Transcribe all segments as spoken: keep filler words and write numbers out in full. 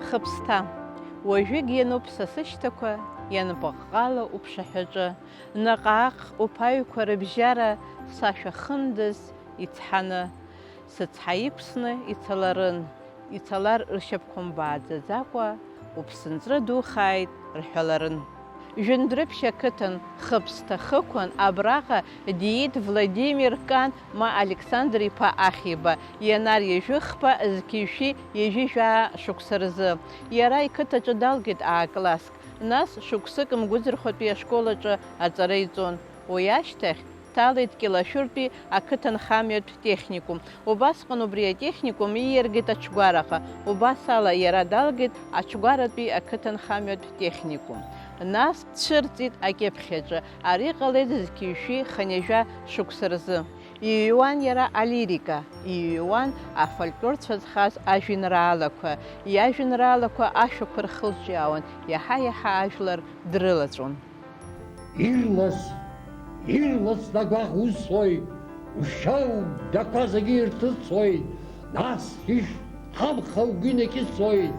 Хыԥсҭа, уажәыгь иануп са сышьҭақәа, ианбаҟҟала уԥшаҳәаҿы, наҟ-ааҟ уԥаҩқәа рыбжьара сашәа хындыз ицҳаны, сыцҳа иқәсны ицаларын, ицалар ршьапқәа мбааӡаӡакәа, уԥсынҵры духааит рҳәаларын. Жәындәрыԥшь ақыҭан Хыԥсҭа хықәан абраҟа диит Владимир Кан ма Александр иԥа Ахиба, ианар ҩажәи хԥа зқьи жәшәи ҩажәи жәаа шықәса рзы. Иара иқыҭаҿы далгеит аа-класск, нас шықәсык Мгәыӡырхәатәи ашкол аҿы аҵара иҵон. Уи ашьҭахь дҭалеит Кьалашәыртәи ақыҭанхамҩатә техникум. Убасҟан убри атехникум ииаргеит аҽгәараҟа. Убас ала иара далгеит аҽгәаратәи ақыҭанхамҩатә техникум. Нас дцәырҵит акьыԥхь аҿы. Ари ҟалеит зқьи жәшәи хынҩажәа шықәса рзы. Иҩуан иара алирика, иҩуан афольклорцәа зхаз ажәеинраалақәа. Иажәеинраалақәа ашәақәа рхылҿиаауан, иаҳа-иаҳа ажәлар дрылаҵәон. Ирлас, ирлас дагәаҟ усои, ушьау дақәа зегьы ирҭысои, нас ишьҭамха угәы инакьысоит,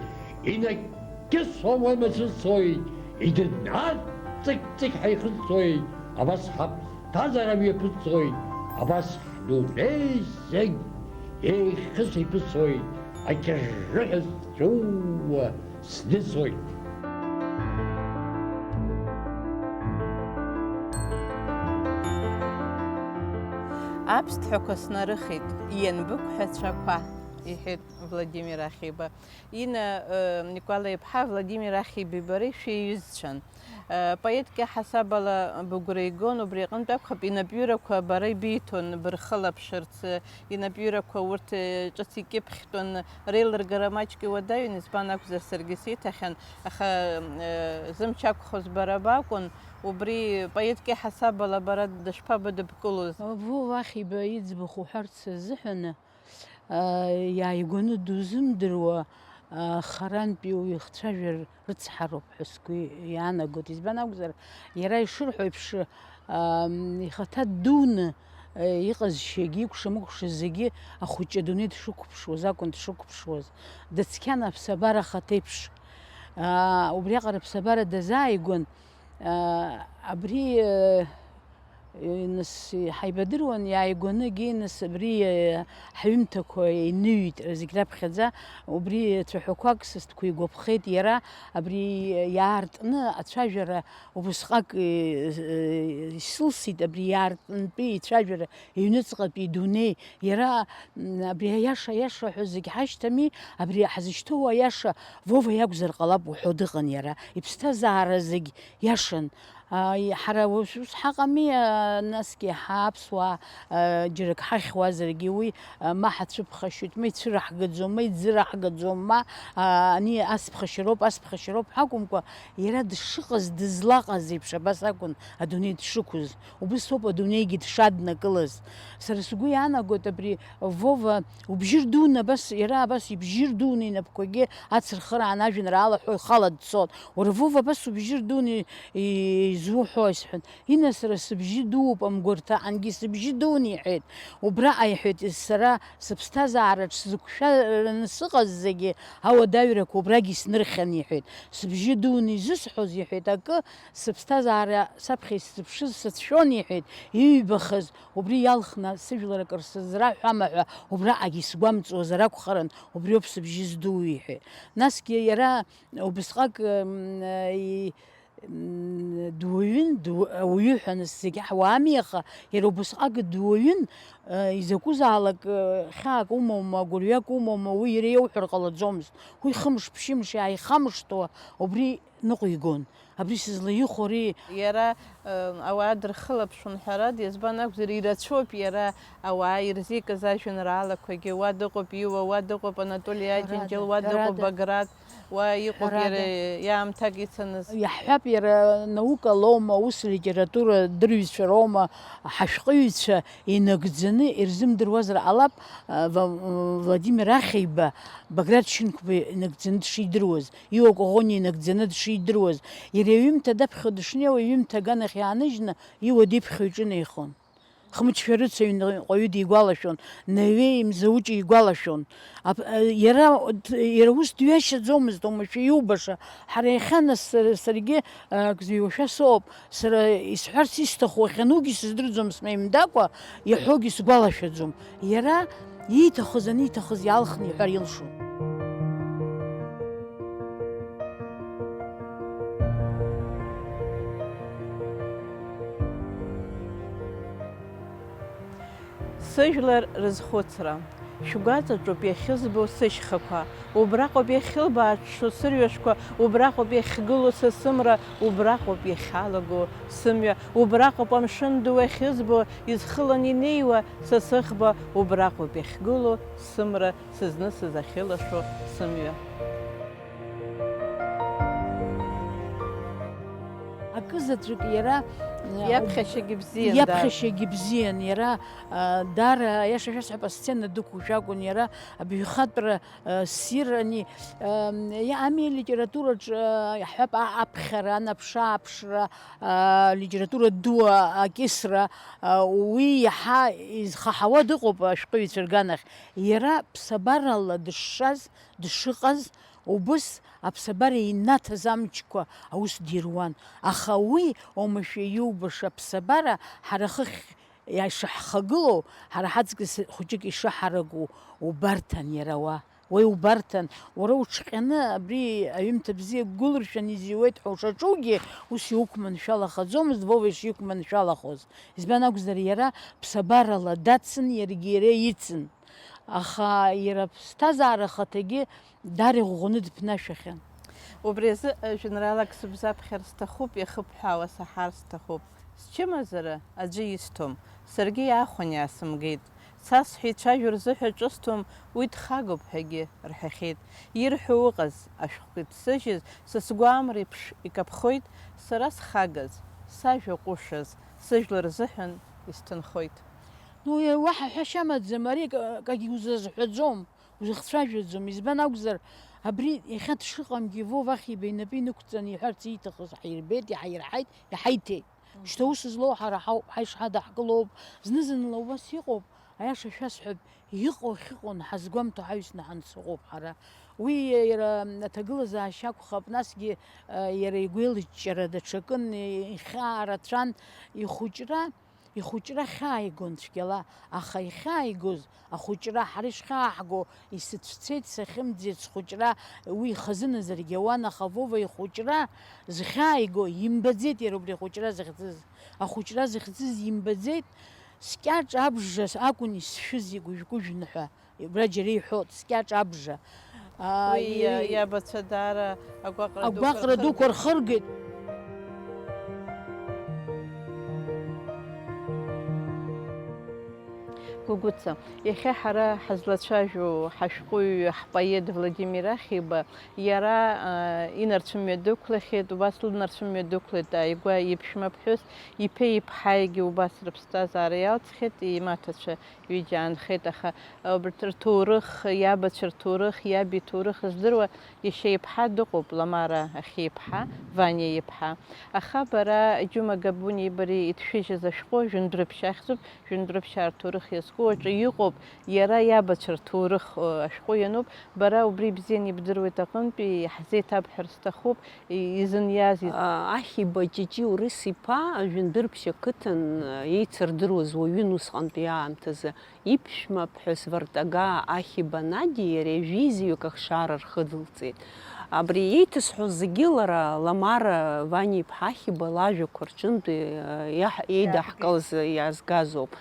инакьысуа уамацәысоит, идыднаҵ ҵыкь-ҵыкь ҳаихысоит, абас ҳаԥсҭазаара мҩаԥысоит, абас ҳдунеи зегь еихьыс-еиԥысоит, акьыррыҳәа зҵәыуа. Сдыцоит. Аԥсҭҳәақәа снарыхеит, ианбықәҳәацәақәа, иҳәеит Владимир Ахиба. Инна, э, Никәала-иԥҳа, Владимир Ахиби бареи шәеиҩызцәан. Э, поетк иаҳасабала быгәра игон, убри аҟынтә акәхап, инапҩырақәа бара ибиҭон бырхылаԥшырц, инапҩырақәа урҭ, э, ҿыц икьыԥхьтәын, реилыргара маҷк иуадаҩын, избан акәзар, саргьы сиҭахьан, аха, э, зымч ақәхоз бара бакәын, убри поетк иаҳасабала бара дышԥабыдыбкылоз? Вова Ахиба иӡбахә уҳәарц азыҳәаны, э, иааигәаны дузымдыруа, э, харантәи уихцәажәар рыцҳароуп ҳәа сгәы иаанагоит. Избан акәзар, иара ишырҳәо еиԥш, ам, ихаҭа дуны, э, иҟазшьагьы, икәша-мыкәша зегьы ахәыҷы адунеи дшықәԥшуаз акәын дшықәԥшуаз. Дыцқьан аԥсабара ахаҭа еиԥш. Аа, убриаҟара аԥсабара дазааигәан, аа, абри, э, Нас ҳаибадыруан, иааигәаны егьи, нас абри, э, ҳҩымҭақәа иныҩит зегь раԥхьаӡа, убри цәаҳәақәак сасдкәа игәаԥхеит иара, абри иаартны ацәажәара убысҟак, э, э, исылсит, абри иаартнтәи ицәажәара, иҩныҵҟатәи идунеи, иара, м, абри аиаша, аиаша ҳәа зегь ҳашьҭами, абри ҳзышьҭоу аиаша, Вова иакәзар ҟалап уҳәо дыҟан иара, иԥсҭазаара зегь иашан. Ааи, ҳара ус, ус ҳаҟами, а, насгьы ҳаԥсуаа, а, џьарак ҳахьуазаргьы уи, а, ма ҳацәыԥхашьоит, ма ицәыраҳгаӡом, ма иӡыраҳгаӡом, ма, а, ани ас ԥхашьароуп, ас ԥхашьароуп ҳакәымкәа, иара дшыҟаз, дызлаҟаз еиԥш абас акәын адунеи дшықәыз. Убыс ауп адунеигьы дшаднакылаз. Сара сгәы иаанагоит абри Вова убжьы рдуны абас, иара абас ибжьы рдуны инапқәагьы ацырхыраан ажәеинраала ҳәа ихала дцон. Уара, Вова, абас убжьы рдуны изуҳәои? Сҳәан, Инна, сара сыбжьы дууп, амгәарҭа ангьы сыбжьы дуун, иҳәеит. Убраҟа, иҳәеит, сара сыԥсҭазаараҿ сзықәшәараны сыҟаз зегьы ауадаҩрақәа убрагь иснырхьан, иҳәеит. Сыбжьы дуун изысҳәоз, иҳәеит, акы, сыԥсҭазаара саԥхьа исзыԥшыз сацәшәон, иҳәеит, иҩбахаз, убри иалхны сыжәлар акыр сызраҳәама ҳәа убраҟагь исгәамҵуазар акәхарын, убриоуп сыбжьы здуу, иҳәеит. Насгьы иара убысҟак, м, и-, м, дуаҩын, ду-, ауаҩы ҳәа нас зегьы ҳуаами, аха иара убысҟак дуаҩын, э, изакәызаалак, э, хьаак умоума, гәырҩак умоума, уи иара иауҳәар ҟалаӡомызт. Уи хымш-ԥшьымш иааихамышҭуа убри ныҟәигон. Абри сызлаихәо ари. Иара, э, ауаа дырхылаԥшуан, ҳәарада, избан акәзар, ирацәоуп иара ауаа ирзикыз ажәеинраалақәагьы. Уа дыҟоуп Иуа, уа дыҟоуп Анатоли Ҳәарада, Аџьынџьал, уа дыҟоуп ҳәарада. Баграт, уа иҟоуп Ҳәарада. Иара иаамҭак ицаныз. Иаҳҳәап, иара наукалоума, ус литературадырҩцәа роума, ҳашәҟәыҩҩцәа инагӡаны ирзымдыруазар ҟалап, э, Ва-, Владимир Ахеиба, Баграт Шьынқәба инагӡаны дшидыруаз. Иуа Коӷониа инагӡаны дшидыруаз, иара иҩымҭа даԥхьо дышнеиуа, иҩымҭа аганахь иааныжьны, Иуа диԥхьо иҿынеихон. Хымч шәарыцаҩны ҟаҩы дигәалашәон, Наҩеи Мзауҷи игәалашәон. Ап-, а, иара, иара ус дҩашьаӡомызт, оумашәа иубаша. Ҳара иахьа нас сара, саргьы, а, акзы ҩуашәа соуп. Сара исҳәарц исҭаху ахьанугьы сыздырӡом, смеимдакәа иаҳәогьы сгәалашәаӡом. Иара ииҭахыз аниҭахыз иалхны иҳәар илшон. Сыжәлар рызхәыцра. Шәгәаҵаҿоуп иахьызбо сышьхақәа, убраҟоуп иахьылбааҽҽо сырҩашқәа, убраҟоуп иахьгылоу са сымра, убраҟоуп иахьалаго сымҩа, убраҟоуп амшын ду ахьызбо, изхылан инеиуа са сыхба, убраҟоуп иахьгылоу сымра, сызнысыз ахьылашо сымҩа. Акы заҵәык иара, э, Иаԥхьашьагьы бзиан, даара. Иаԥхьашьагьы бзиан иара, э, даара, аиаша шәасҳәап, асцена дықәушәа акәын иара, абаҩхатәра, э, ссирани, э, иа-, ами алитератураҿ, э, иаҳҳәап, а-, аԥхьара, анаԥшы-ааԥшра, э, алитература ду акьысра, э, уи иаҳа изхаҳауа дыҟоуп ашәҟәыҩҩцәа рганахь. Иара ԥсабарала дышшаз, дышыҟаз, убыс аԥсабара инаҭаз амчқәа аус дируан, аха уи оумашәа иубаша аԥсабара ҳара хыхь ишаҳхагылоу, ҳара ҳаҵкыс хәыҷык ишыҳараку убарҭан иара уа. Уи убарҭан, уара уҽҟьаны абри аҩымҭа бзиа гәылыршәан изиуеит ҳәа ушаҿугьы, ус иуқәманшәалахаӡомызт Вова ишиқәманшәалахоз. Избан акәзар, иара ԥсабарала дацын, иаргьы иара ицын. Аха иара ԥсҭазаара ахаҭагьы даара иӷәӷәаны дыԥнашәахьан. Убри азы, э, жәеинраалак сыбзаԥхьар сҭахуп, иахыбҳәаауа саҳар сҭахуп. Счымазара аӡәы исҭом, саргьы иаахәан иаасымгеит. Цас ҳәа ицәажәо рзыҳәа ҿысҭуам, уи дхагоуп ҳәагьы рҳәахьеит. Ирҳәо ыҟаз, ашәҟәқәа иҭсыжьыз, са сгәы амреиԥш икаԥхоит, сара схагаз, сажәа ҟәышыз, сыжәлар рзыҳәан исҭынхоит. Ну, уаҳа ҳәашьа амаӡам, ари ак-, акагьы узазҳәаӡом, узыхцәажәаӡом. Избан акәзар, абри иахьа дшыҟамгьы Вова Ахиба инапы инықәҵаны иҳәарц ииҭахыз ҳаирбеит, иҳаирҳаит, иҳаиҭеит. Шьҭа ус злоу ҳара ҳауп, ҳаи шҳадаҳкылоуп. Зны-зынла убас иҟоуп, аиаша шәасҳәап, иҟоу ахьыҟоу ҳазгәамҭо ҳаҩсны ҳанцыҟоуп ҳара. Уи иара аҭагылазаашьа акәхап, насгьы, э, иара игәеилыҷҷара даҽакын, ихьаа рацәан, ихәыҷра, ихәыҷра хьааигон цәгьала, аха ихьааигоз ахәыҷра, ҳара ишхьааҳго, исыцәцеит, сахьымӡеит схәыҷра, уи ихазыназаргьы ауан, аха Вова ихәыҷра зхьааиго имбаӡеит иара убри ахәыҷра захьӡыз. Ахәыҷра захьӡыз имбаӡеит, скьаҿ абжа акәын исшәыз игәыжә-гәыжәны ҳәа. Убра џьара иҳәоит, скьаҿ абжа. Аа, Уи, и-, иа-, иабацәа даара агәаҟра дуқәа агәаҟра дуқәа рхыргеит. Гәыгәыца, иахьа ҳара ҳазлацәажәо ҳашәҟәыҩҩы, ҳпоет Владимир Ахиба, иара, а, инарцәымҩа дықәлахьеит, убас лынарцәымҩа дықәлеит ааигәа иԥшәмаԥҳәыс, иԥеи иԥҳаигьы убас рыԥсҭазаара иалҵхьеит, имаҭацәа ҩыџьа аанхеит, аха убарҭ рҭоурых, иабацәа рҭоурых, иаб иҭоурых здыруа иашьа иԥҳа дыҟоуп, Ламара ахьиԥҳа, Ваниа иԥҳа. Аха бара Џьума Габуниеи бареи итшәыжьыз ашәҟәы Жәындәрыԥшь ахьӡуп, Жәындәрыԥшь ар ҭоурых иазку аҿы иҟоуп, иара иабацәа рҭоурых, ы, ашәҟәы иануп, бара убри бзианы ибдыруеит аҟынтәи, иаҳзеиҭабҳәар сҭахуп, и-, изыниаз из- А, Ахиба Ҷыҷи Урыс-иԥа Жәындәрыԥшь ақыҭан, а, еицырдыруаз уаҩын усҟантәи аамҭазы. Иԥшәмаԥҳәыс Вартага Ахиба Надиеи иареи жәеизаҩык ахшара рхыдылҵеит. Абри еиҭасҳәо зегьы лара Ламара Ваниа-иԥҳа Ахиба лажәақәа рҿынтә, э, иаҳ-, еидаҳкылаз, иаазгазоуп.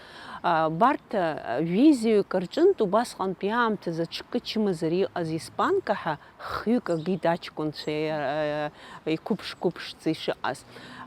А, Барҭа, а, жәеизаҩык рҿынтә убасҟантәи аамҭазы аҽкы чымазара иҟаз испанка ҳәа хҩык агеит аҷкәынцәа, э, иқәыԥш-қәыԥшӡа ишыҟаз.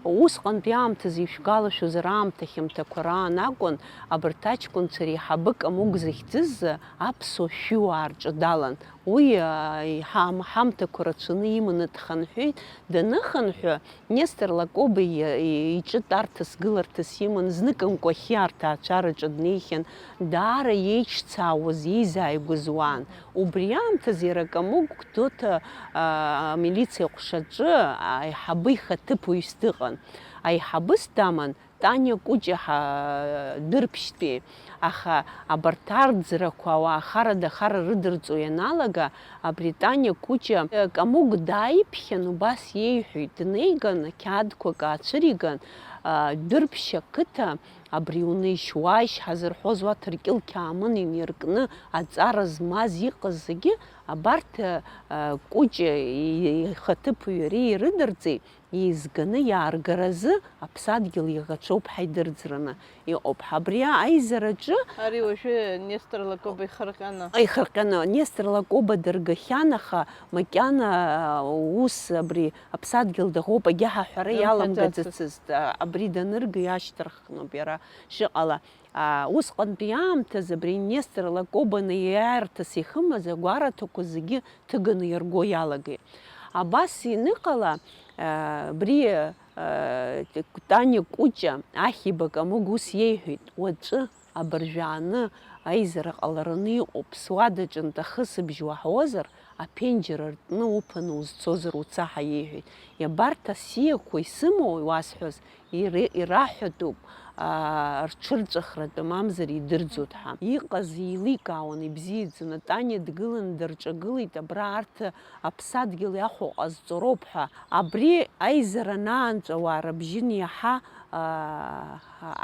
Усҟантәи аамҭазы ишәгәалашәозар, аамҭа хьамҭақәа раан акәын абарҭ аҷкәынцәа реиҳабы Камыгә захьӡыз аԥсуа шәиуаа рҿы далан. Уи, а, иҳа-, ҳамҭақәа рацәаны иманы дхынҳәит. Даныхынҳәы, Нестор Лакоба и-, и-, иҿы тәарҭас-гыларҭас иман, знык Анкәахьиа рҭаацәараҿы днеихьан, даара иеиҿцаауаз, иеизааигәаз уаан. Убри аамҭазы иара Камыгә Гәдоуҭа, а, амилициа аҟәшаҿы аиҳабы ихаҭыԥуаҩыс дыҟан. Аиҳабыс даман, Таниа Кәыҷа ҳа-, Дырԥшьтәи, аха абарҭ арӡрақәа ауаа харада-хара рыдырҵо ианалага, абри Таниа Кәыҷа, э, Камыгә дааиԥхьан, убас иеиҳәеит, днеиган, ақьаадқәак аацәыриган, а, Дырԥшь ақыҭа, абри унеишь-уааишь ҳазырҳәоз уа ҭыркьыл қьаамын иниркны, аҵара змаз иҟаз зегьы, абарҭ, а, Кәыҷа и-, ихаҭыԥуаҩ иара ирыдырҵеит. Еизганы иааргаразы аԥсадгьыл иаӷацәоуп ҳаидырӡраны иҟоуп ҳа абри аизараҿы. Ари уажәы Нестор Лакоба ихырҟьаны. Ихырҟьаны. Нестор Лакоба дыргахьан, аха макьана, а, ус абри аԥсадгьыл даӷоуп агьаҳа ҳәара иаламгаӡацызт. Имҳәаӡацызт. А, абри данырга иашьҭырххноуп иара шыҟала. А, усҟантәи аамҭазы абри Нестор Лакоба неиаирҭас ихымаз агәараҭақәа зегьы ҭыганы иарго иалагеит. Абас ианыҟала, а, абри, а, Таниа Кәыҷа Ахиба Камыгә ус иеиҳәеит, уаҵәы абыржәааны аизара ҟалараны иҟоуп, суадаҿынтә ахысыбжь уаҳауазар, аԥенџьыр артны уԥаны узцозар уца ҳәа иеиҳәеит. Иабарҭ асиақәа исымоу иуасҳәоз, ире-, ираҳәатәуп, аа, рҽырҵәахратәы, мамзар идырӡоит ҳәа. Иҟаз еиликаауан ибзиаӡаны, Таниа дгыланы дырҿагылеит, абра арҭ аԥсадгьыл иахәо ҟазҵароуп ҳәа. Абри аизара анаанҵәа ауаа рыбжьы иаҳа, аа,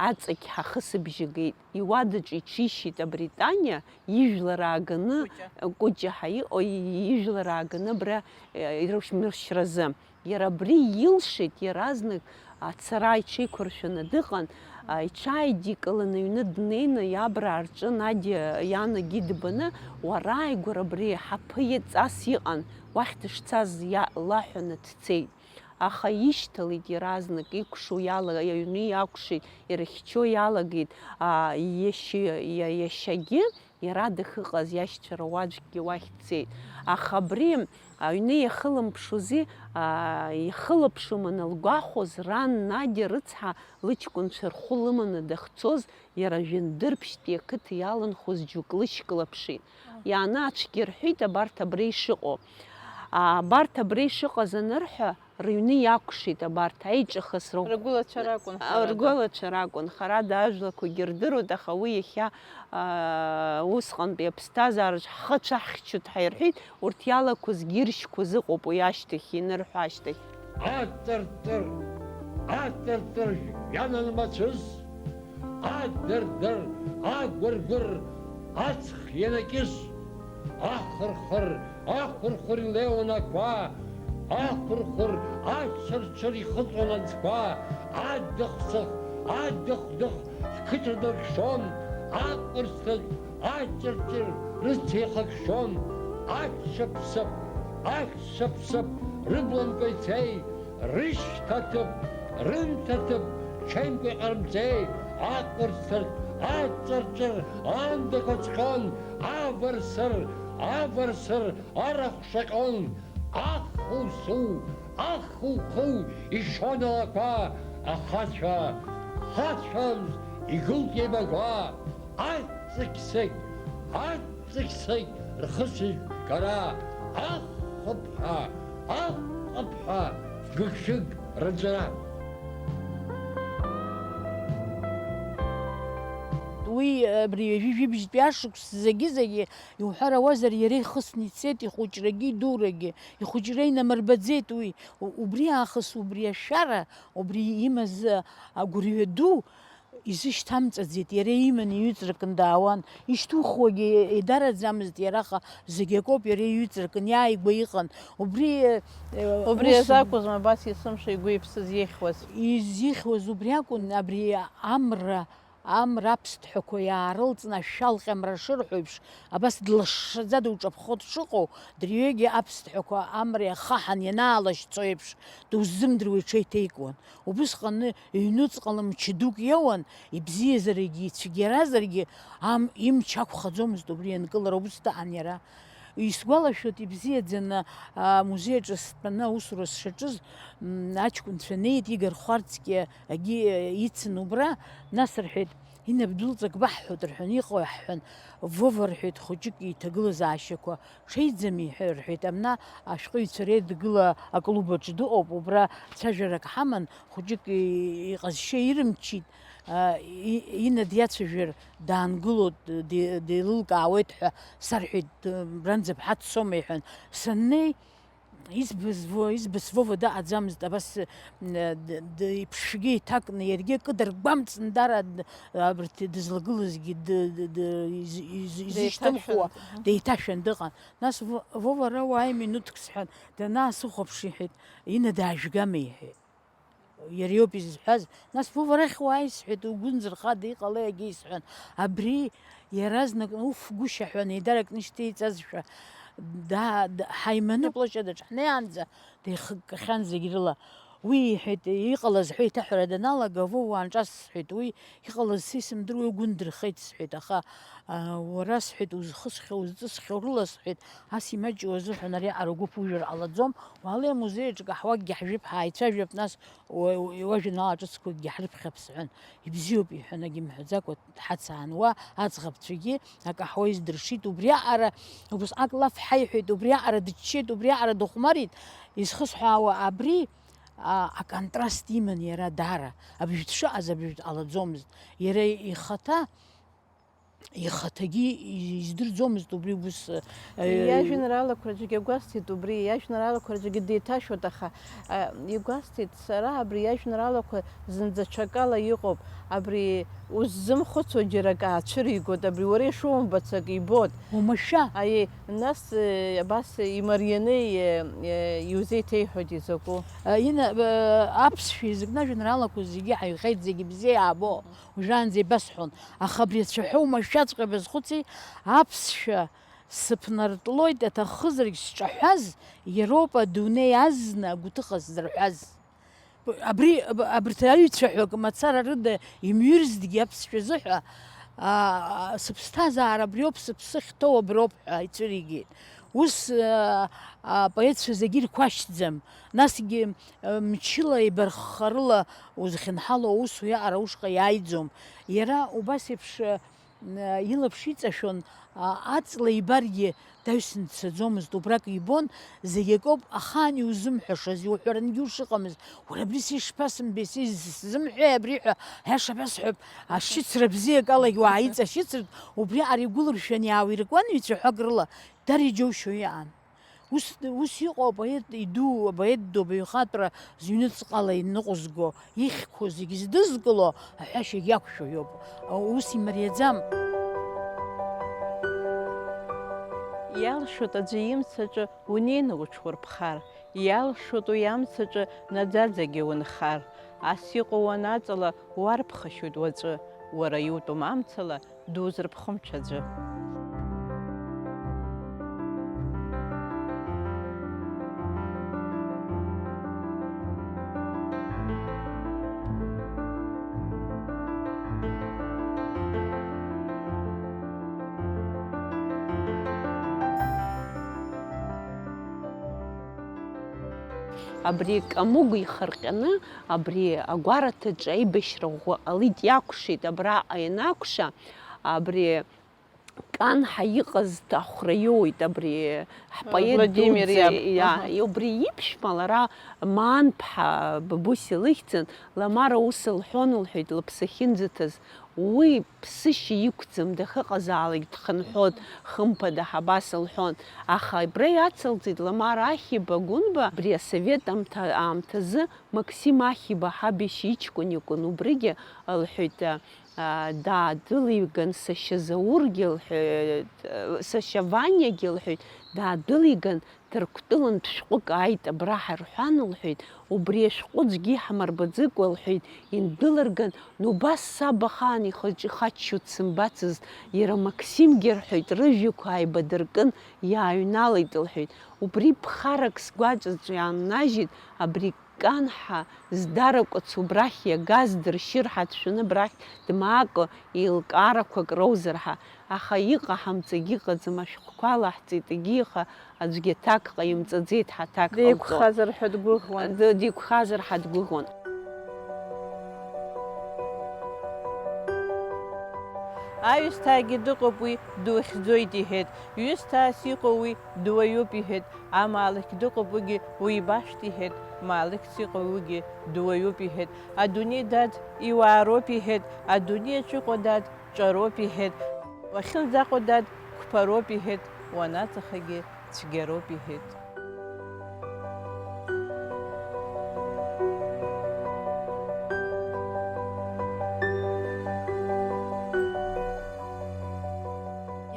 аҵықь ҳахысыбжьы геит. Иуадаҿы иҽишьит абри Таниа, ижәлар ааганы, Кәыҷа. Кәыҷа ҳәа иҟоу, и-, ижәлар ааганы абра, э, ирышәмыршьразы. Иара абри илшеит, иаразнак ацара иҽеиқәыршәаны дыҟан, а, иҽааидикылан, аҩны днеины, иабраа рҿы Надиа ианагьы дбаны, уара ааигәара абри ҳаԥы иҵас иҟан, уахь дышцаз иа-, лаҳәаны дцеит. Аха ишьҭалеит иаразнак, икәшу иала-, аҩны иакәшеит, ирыхьчо иалагеит, а, иашьа-, иа-, иашьагьы, иара дахьыҟаз иашьцәа руаӡәкгьы уахь дцеит. Аха абри аҩны иахылымԥшузи, а, ихылаԥшума анылгәахәоз, ран Надиа рыцҳа лыҷкәынцәа рхәы лыманы дахьцоз, иара Жәындырԥшьтәи ақыҭа иаланхоз џьоук лышьклаԥшит. Иааны ацәгьа рҳәеит абарҭ абра ишыҟоу. А, абарҭ абра ишыҟаз анырҳәа, рыҩны иакәшеит абарҭ, аиҿахыс рыхә-, Ргәылацәа ракәын, а, харада. Ргәылацәа ракәын, харада ажәлақәагьы рдыруеит, аха уи иахьа, а, усҟантәи аԥсҭазаараҿ ҳхы ҽаҳхьчоит ҳәа ирҳәеит, урҭ иалақәазгьы иршьқәаз ыҟоуп уи ашьҭахь, инырҳәо ашьҭахь. Аҵырҵыр, аҵырҵыр иананмацәыс, адырдыр, агәыргәыр аҵх ианакьыс, ахырхыр, ахырхыр илеиуан ақәа, ахырхыр, ачырчыр ихыҵуан аӡқәа, адых-сых, адых-дых қыҭа дыршон, аҟырцаҿ, аҷырҷыр рыцеихакшон, аччаԥсап, аччаԥсап рыбламкәа ицеи, рышьҭаҭыԥ, рынҭаҭыԥ ҽеимкәа иҟарымҵеи, аҟырцаҿ, аҷырҷыр аандақәа ҵҟьон, авырсыр, авырсыр арахә шаҟьон, аху-су, аху-ху ишон алақәа, ахацәа, хацәамз игылт еибагәа, аҵықь-сықь, аҵықь-сықь рхысыжәгара, ахыԥҳәа, ахыԥҳәа гыгшәыг рынҵәара. Уи абри ҩажәи жәибжьтәи ашықәс зегьы-зегьы, иуҳәар ауазар, иара ихысны ицеит ихәыҷрагьы идурагьы. Ихәыҷра инамырбаӡеит уи. У-, убри аахыс, убри ашәара, убри имаз агәырҩа ду изышьҭамҵаӡеит. Иара иман иҩыҵракын даауан. Ишьҭухуагьы еидараӡамызт иара, аха зегь акоуп, иара иҩыҵракын, иааигәа иҟан. Убри, э, Убри ус азы акәызма абас есымша игәы-иԥсы зихьуаз? Изихьуаз убри акәын, абри амра, амра аԥсҭҳәақәа иаарылҵны ашәалҟьа амра шырҳәо еиԥш, абас длашшаӡа дауҿаԥхо дшыҟоу, дырҩегьых аԥсҭҳәақәа амра иахаҳан ианаалашьцо еиԥш, дуззымдыруа иҽеиҭеикуан. Убысҟаны ҩнуҵҟала мчы дук иоуан, ибзиазаргьы ицәгьаразаргьы, ам-, имч ақәхаӡомызт убри ианкылара, убыс даан иара. Исгәалашәоит ибзиаӡаны, амузеи аҿы стәаны аусура сшаҿыз, м, аҷкәынцәа неит, Игор Хәарцкиагьы ицын убра, нас рҳәеит, Инап дәылҵак баҳҳәоит, рҳәон, иҟои ҳҳәон, Вова, рҳәеит, хәыҷык иҭагылазаашьақәа ҽеиӡами, ҳәа рҳәеит, амна ашәҟәыҩҩцәа реидгыла аклуб аҿы дыҟоуп, убра цәажәарак ҳаман, хәыҷык и-, иҟазшьа ирымчит, а, и-, Ина диацәажәар даангыло, д-, ди-, деилылкаауеит ҳәа сарҳәеит, д-, бранӡа бҳаццома, иҳәан. Саннеи, Избаз Во-, избаз Вова дыҟаӡамызт, абас, м, д-, д-, иԥшгьы иҭакны, иаргьы акы даргәамҵын, дара д-, абарҭ дызлагылазгьы д-, д-, д-, из-, из-, изышьҭымхуа, Деиҭашәан. Мгм. Деиҭашәан дыҟан. Нас Во-, Вова, ара уааи минуҭк, сҳәан, данаасыхәаԥш, иҳәеит, Ина даажәгама, иҳәеит. Иара иоуп изҳәаз. Нас Вова арахь уааи, сҳәеит, угәы нзырхада, иҟалеи, егьи, сҳәан. Абри иаразнак, уф, гәышьа ҳәа, неидарак нышьҭеиҵазшәа, да-, да-, ҳаиманы аплощадаҿ ҳнеиаанӡа деихыккахьан зегь рыла. Уи иҳәеит, иҟалаз ҳәа иҭаҳәара даналага, Вова, уаанҿас, сҳәеит, уи иҟалаз са исымдыруеи, угәы ндырхеит, сҳәеит, аха, а, уара, сҳәеит, узхысхьоу, узҵысхьоу рыла, сҳәеит, ас имаҷу азыҳәан ари аҟара угәы ԥужәар ҟалаӡом, уаала амузеи аҿы каҳуакгьы ҳжәып, ҳааицәажәап, нас уа-, уа-, уажәеинраала ҿыцқәакгьы ҳрыԥхьап, сҳәан. Ибзиоуп, иҳәан, егьымҳәаӡакәа дҳацаан уа, аӡӷабцәагьы акаҳуа издыршит, убриаҟара убасҟак лаф ҳаиҳәеит, убриаҟара дыччеит, убриаҟара дыхәмарит, изхысҳәаауа абри, а, аконтраст иман иара даара, абжьы дшыҟаз абжьы дҟалаӡомызт, иара ихаҭа, ихаҭагьы издырӡомызт убри ус, э, Иажәеинраалақәа рҿгьы гәасҭеит убри, иажәеинраалақәа рҿгьы деиҭашәоит, аха, а, игәасҭеит, сара абри иажәеинраалақәа зынӡа ҽакала иҟоуп, абри уззымхәыцуа џьара акы аацәыригоит, абри уара ишумбац акы ибоит. Уамашәа! Аиеи, нас, э, абас имарианы, э, э, иузеиҭеиҳәоит изакәу. Э, Ина, э, аԥсшәа изакәны ажәеинраалақәа зегьы ҳаҩхеит, зегьы бзиа иаабо. Уажәраанӡа ибасҳәон, аха абри ацәаҳәа оумашәаҵәҟьа базхәыци, аԥсшәа сыԥнартлоит, аҭахызаргь сҿаҳәаз, иароуп адунеи азна агәҭыха сзырҳәаз. Абри, аб-, абарҭ аҩцәаҳәак мацара рыда имҩырзҭгьы аԥсшәа азыҳәа, аа, сыԥсҭазаара абриоуп, сыԥсы ахьҭоу аброуп ҳәа ицәыригеит. Ус, аа, апоетцәа зегьы ирқәашьӡам. Насгьы, мчыла еибарххарыла узхьынҳало аус уиаҟара ушҟа иааиӡом. Иара убас еиԥш, а, илаԥш иҵашәон, а, аҵла ибаргьы даҩсны дцаӡомызт, убрак ибон, зегь акоуп, ахаан иузымҳәашаз, иуҳәарангьы ушыҟамыз, уара абри сишԥасымбеи, сизымҳәеи абри ҳәа, аиаша басҳәап, ашьыцра бзиак алагь уааиҵашьыцыртә, убриаҟара игәылыршәан иаауиркуан ҩцәаҳәак рыла, дара иџьоушьо иҟан. Ус, ус иҟоу апоет иду, апоет ду абаҩхатәра зыҩныҵҟала иныҟәызго, ихьқәоу зегьы здызкыло аҳәашьагь иақәшәо иоуп. Ус имариаӡам. Иалшоит аӡәы имцаҿы унеины уҽурԥхар, иалшоит уи амцаҿы наӡаӡагьы унхар, ас иҟоу уанаҵала уарԥхашьоит уаҵәы, уара иутәым амцала дузырԥхымҽ аӡәы. Абри Камыгә ихырҟьаны, абри агәараҭаҿы аибашьра ӷәӷәа ҟалеит, иакәшеит абраҟа ианакәша, абри Кан ҳәа иҟаз ахәра иоуеит абри ҳпоет Владимир дуӡӡа, иаб. Иа, Аҳа. Убри иԥшәма лара Маанԥҳа Бабусиа лыхьӡын, Ламара ус лҳәон лҳәеит, лыԥсы ахьынӡаҭаз, уи ԥсышьа иқәӡам, дахьыҟазаалак дхынҳәуан, хымԥада ҳәа абас лҳәон. Аха абра иацылҵеит Ламара Ахиба Гәынба, абри асовет амҭа-, аамҭазы Максим Ахиба ҳаб иашьа иҷкәын иакәын, убригьы лҳәеит, а, даадәылиган сашьа Заургьы лҳәеит, сашьа Ваниагьы лҳәеит, даадәылиган, Ҭырқәтәылантә шәҟәык ааит абра ҳәа рҳәан лҳәеит, убри ашәҟәы аӡәгьы иҳамырбаӡакәа лҳәеит, индәылырган, убас саб ахаан ихаҿы ихаччо дсымбацызт, иара Максимгьы рҳәеит, рыжәҩақәа ааибадыркын, иааҩналеит лҳәеит. Убри ԥхарак сгәаҵаҿ иааннажьит, абри Кан ҳәа здаракәыц убрахь иагаз дыршьыр ҳәа дшәаны абрахь дмаакәа еилкаарақәак роузар ҳәа, аха иҟаҳамҵагь ыҟаӡам, ашәҟәқәа алаҳҵеит егьи, аха аӡәгьы аҭак ҟаимҵаӡеит ҳәа аҭак ҟалҵо. Деиқәхазар ҳәа дгәыӷуан. Д-, деиқәхазар ҳәа дгәыӷуан. Аҩсҭаагьы дыҟоуп уи, духьӡоит, иҳәеит. Ҩысҭаас иҟоу уи, дуаҩуп, иҳәеит. Амаалықь дыҟоуп уигьы, уибашт, иҳәеит. Маалықьс иҟоу уигьы, дуаҩуп, иҳәеит. Адунеи, дад, иуаароуп, иҳәеит. Адунеи аҿы иҟоу, дад, ҿароуп, иҳәеит. Уахьынӡаҟоу, дад, қәԥароуп, иҳәеит. Уанаҵахагьы цәгьароуп, иҳәеит.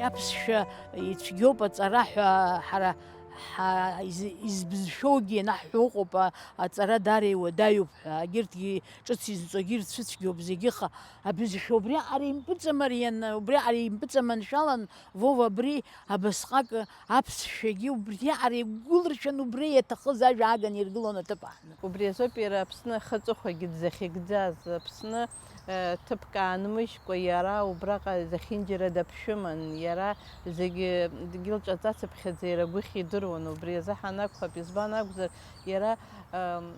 Аԥсшәа ицәгьоуп аҵара ҳәа ҳара ҳа-, из-, избызшәоугьы ианаҳҳәо ыҟоуп, а-, аҵара даара иуадаҩуп ҳәа, егьырҭгьы ҿыц изҵогьы ирцәыцәгьоуп зегьы, аха абызшәа убри аҟара импыҵамариан, убри аҟара импыҵаманшәалан, Вова, абри абасҟак аԥсшәагьы убри аҟара игәылыршәан, убри иаҭахыз ажәа ааганы иргылон аҭыԥ аҳны. Убри азоуп иара Аԥсны ахы аҵыхәагьы дзахьыгӡаз. Аԥсны, э, ҭыԥк аанмыжькәа иара убраҟа зехьынџьара даԥшәыман, иара зегьы дгьыл ҿаҵацыԥхьаӡа иара гәыхь идыруан. Убри азы ҳанакәхап, избан акәзар, иара, ам,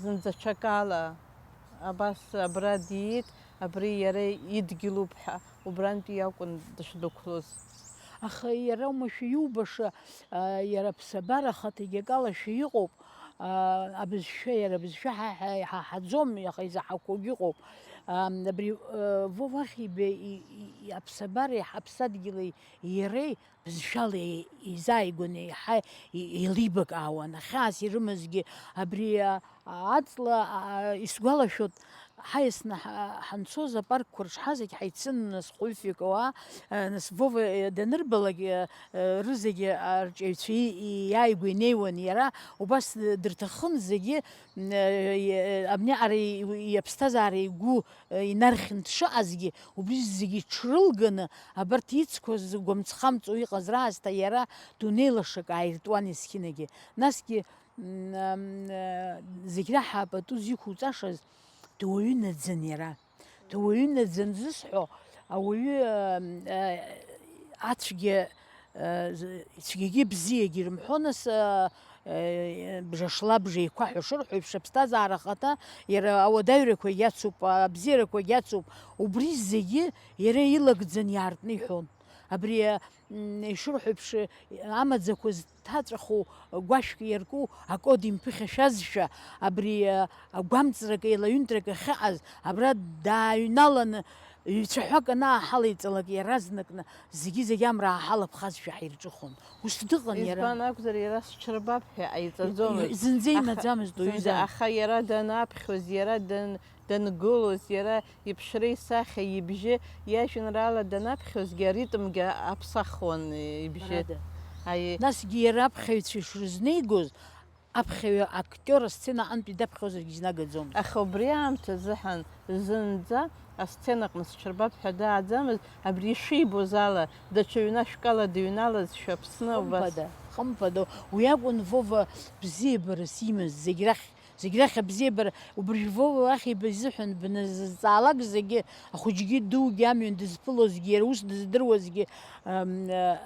зынӡа ҽакала абас абра диит, абри иара идгьылуп ҳәа, убрантәи иакәын дышдәықәлоз. Аха иара уамашәа иубаша, а, иара аԥсабара ахаҭагьы акалашәа иҟоуп, а, абызшәа, иара абызшәа ҳа, ҳа иҳаҳаӡом, аха изаҳақәоугьы ыҟоуп. А, абри, а, Вова Ахиба и, и, и аԥсабареи ҳаԥсадгьыли иареи бызшәала еизааигәаны еиҳа и-, еилибакаауан. Ахьаас ирымазгьы абри, а, аҵла, а, исгәалашәоит, ҳаиасны ҳа-, ҳанцоз апаркқәа рҿы ҳазегь ҳаицын, нас Хәыфик ауаа, а, нас Вова, э, данырбалак, э, э, рызегьы арҿиаҩцәа и-, иааигәа инеиуан иара, убас дырҭахын зегьы, м, э, э, абниаҟара и-, иаԥсҭазаара игәы, э, инархьын дшыҟазгьы, убри зегьы иҽрылганы, абарҭ ицқәаз гәамҵхамҵуа иҟаз раасҭа иара дунеи лашак ааиртуан есқьынагьы. Насгьы, м, ам, э, зегь раҳа пату зиқәуҵашаз дуаҩы наӡан иара. Дуаҩы наӡан зысҳәо, ауаҩы, ам, э, ацәгьа, э, з-, цәгьагьы бзиагьы рымҳәо, нас, э, э, бжа шла бжа еиқәаҳәа шырҳәо еиԥш, аԥсҭазаара ахаҭа иара ауадаҩрақәагь ацуп, абзиарақәагь ацуп, убри зегьы иара илагӡан иаартны иҳәон. Абри, м, ишырҳәо еиԥш, амаӡақәа зҭаҵәаху гәашәк иарку акод имԥыхьашәазшәа, абри, а, агәамҵрак еилаҩынтрак ахьыҟаз, абра дааҩналаны, ҩцәаҳәак анааҳалеиҵалак, иаразнакны зегьы-зегь амра ааҳалаԥхазшәа ҳирҿыхон. Ус дыҟан иара. Избан акәзар, иара сҽырбап ҳәа ҟаиҵаӡомызт. Зынӡа имаӡамызт уаҩы. Аха иара данаԥхьоз, иара дан-, дангылоз, иара иԥшреи исахьеи, ибжьы, иажәеинраала данаԥхьозгьы аритмгьы аԥсахуан ибжьы. Ҳәарада. Аиеи. Насгьы иара аԥхьаҩцәа ишрызнеигоз, аԥхьаҩы актиор асцена аҟынтәи даԥхьозаргьы изнагаӡомызт. Аха убри аамҭазыҳәан зынӡа асценаҟны сҽырбап ҳәа дааӡамызт, абри ишибоз ала, даҽа ҩнашәкала дыҩналазшәа Аԥсны убас. Хымԥада, хымԥада, уи акәын Вова бзиабарас имаз, зегь рахь, зегь рахь абзиабара, убри Вова Ахиба изыҳәан бназызҵаалак зегьы, ахәыҷгьы дугьы амҩан дызԥылозгьы, иара ус дыздыруазгьы, ам, а,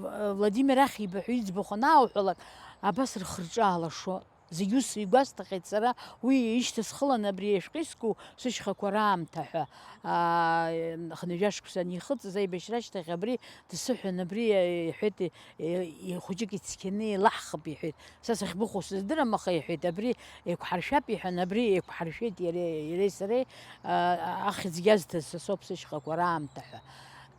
а, Владимир Ахиба ҳәа иӡбахә анааҳәалак, абас рхырҿа алашо. Зегь ус игәасҭахьеит сара, уи ишьҭысхылан абри ашәҟәы иску сышьхақәа раамҭа ҳәа, аа, хынҩажәа шықәса анихыҵыз аибашьра ашьҭахь абри дсыҳәан, абри, иҳәеит, е-, е-, хәыҷык ицқьаны илаҳхып, иҳәеит. Са сахьбыхәо сыздырам, аха, иҳәеит, абри еиқәҳаршәап, иҳәан, абри еиқәҳаршәеит иареи, иареи сареи, аа, ахьӡгьы азҭаз са соуп сышьхақәа раамҭа ҳәа.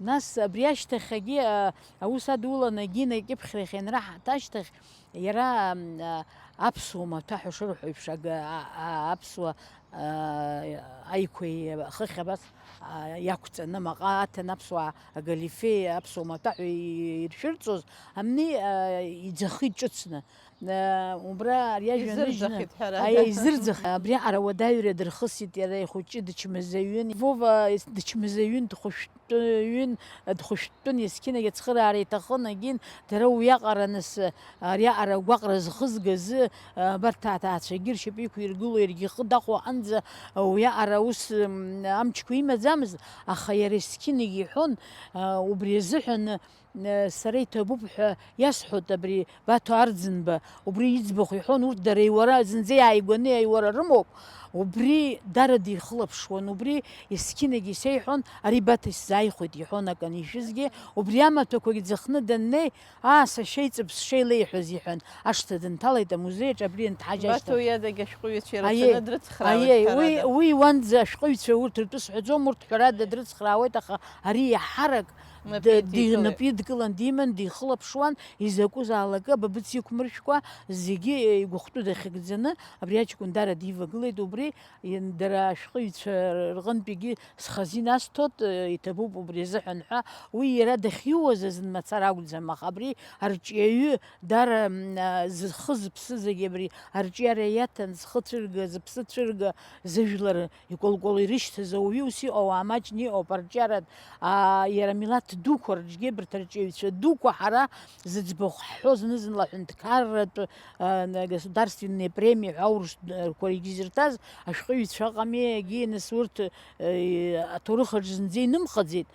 Нас абри ашьҭахьгьы, аа, аус адуланы Гина икьыԥхьрахь ианраҳаҭ ашьҭахь, Иара, м, а, аԥсуа маҭәа ҳәа шырҳәо еиԥш, ага-, а, а, аԥсуа, а, аиқәеи хыхь абас, а, иақәҵаны, маҟа аҭан аԥсуаа агалифе, аԥсуа маҭәа ҳәа и-, иршәырҵоз, амни, а, иӡахит ҿыцны. А, убра ари ажәа ныжьны, изырӡахит, ҳәарада. Аиеи, изырӡахит. Абриаҟара уадаҩра дырхысит иара ихәыҷы дычмазаҩын. Вова дычмазаҩын, дхәышәтә-, Ҩын дхәышәтәын, есқьынагь ацхыраара иҭахын, егьин, дара уиаҟара нас, ариаҟара агәаҟра зхызгаз, абарҭ аҭаацәагьы ршьапы иқәиргыло, иаргьы ихы дахәо аҟынӡа уиаҟара ус, м, амчқәа имаӡамызт, аха иара есқьынагь иҳәон, а, убри азыҳәан, э, сара иҭабуп ҳәа иасҳәоит абри Баҭо Арӡынба, убри иӡбахә иҳәон, урҭ дара иуара, зынӡа иааигәаны иаиуара рымоуп, убри дара дихылаԥшуан, убри есқьынагьы исеиҳәон, ари Баҭа исзааихәеит иҳәон акы анишәызгьы, убри амаҭәақәагь ӡахны даннеи, аа, сашьа иҵыԥсша илеиҳәаз иҳәан, ашҭа дынҭалеит, амузеи аҿы абри ианҭҳажь Баҭо ашьҭахь. Уи адагь ашәҟәыҩҩцәа Аиеи, ирацәаны дрыцхраауеит, аиеи, уи, ҳәарада. Уи уанӡа ашәҟәыҩҩцәа урҭ ртәы сҳәаӡом, урҭ ҳәарада дрыцхраауеит, аха ари иаҳарак Напы д-, ди-, идикылеит. Напы идкылан диман, дихылаԥшуан, изакәызаалакы абабыц иқәмыршәкәа, зегьы игәыхәтәы дахьыгӡаны, абри аҷкәын дара дивагылеит, убри, ин-, дара ашәҟәыҩҩцәа рҟынтәигьы схазина асҭоит, э, иҭабуп убри азыҳәан ҳәа, уи иара дахьиуаз азын мацара акәӡам, аха абри арҿиаҩы дара, м, а, зхы зыԥсы зегьы абри арҿиара иаҭан, зхы цәырга, зыԥсы цәырга, зыжәлар икәалкәала ирышьҭаз ауаҩы ус иҟоу ауаа маҷны иҟоуп, арҿиаратә, аа, иара амилаҭ дуқәа рҿгьы абарҭ арҿиаҩцәа дуқәа ҳара зыӡбахә ҳҳәо зны-зынла аҳәынҭқарратә, а, государственные премии ҳәа аурыс, а, рқәа изырҭаз ашәҟәыҩҩцәа ыҟами, егьи нас урҭ, э, аҭоурых аҿы зынӡа инымхаӡеит.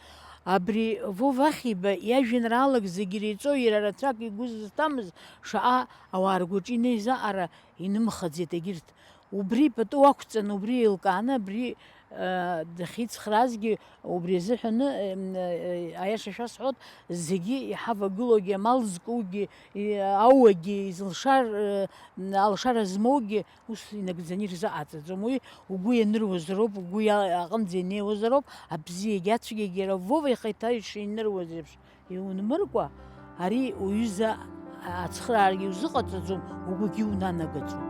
Абри Вова Ахиба иажәеинраалак зегь иреиҵо, иара рацәак игәы зызҭамыз шаҟа ауаа ргәаҿы инеиз аҟара инымхаӡеит егьырҭ. Убри пату ақәҵаны, убри еилкааны, абри, э, дахьицхраазгьы, убри азыҳәаны, э, э, аиаша шәасҳәоит, зегьы иҳавагылоугьы, амал зкугьы, и-, ауагьы, изылшар, э, алшара змоугьы ус инагӡаны ирзыҟаҵаӡом. Уи угәы ианыруазароуп, угәы иа-, аҟынӡа инеиуазароуп, абзиагьы ацәгьагьы иара Вова ихаҭа ишиныруаз еиԥш. Иунмыркәа, ари уҩыза ацхраарагьы узыҟаҵаӡом, угәгьы унанагаӡом.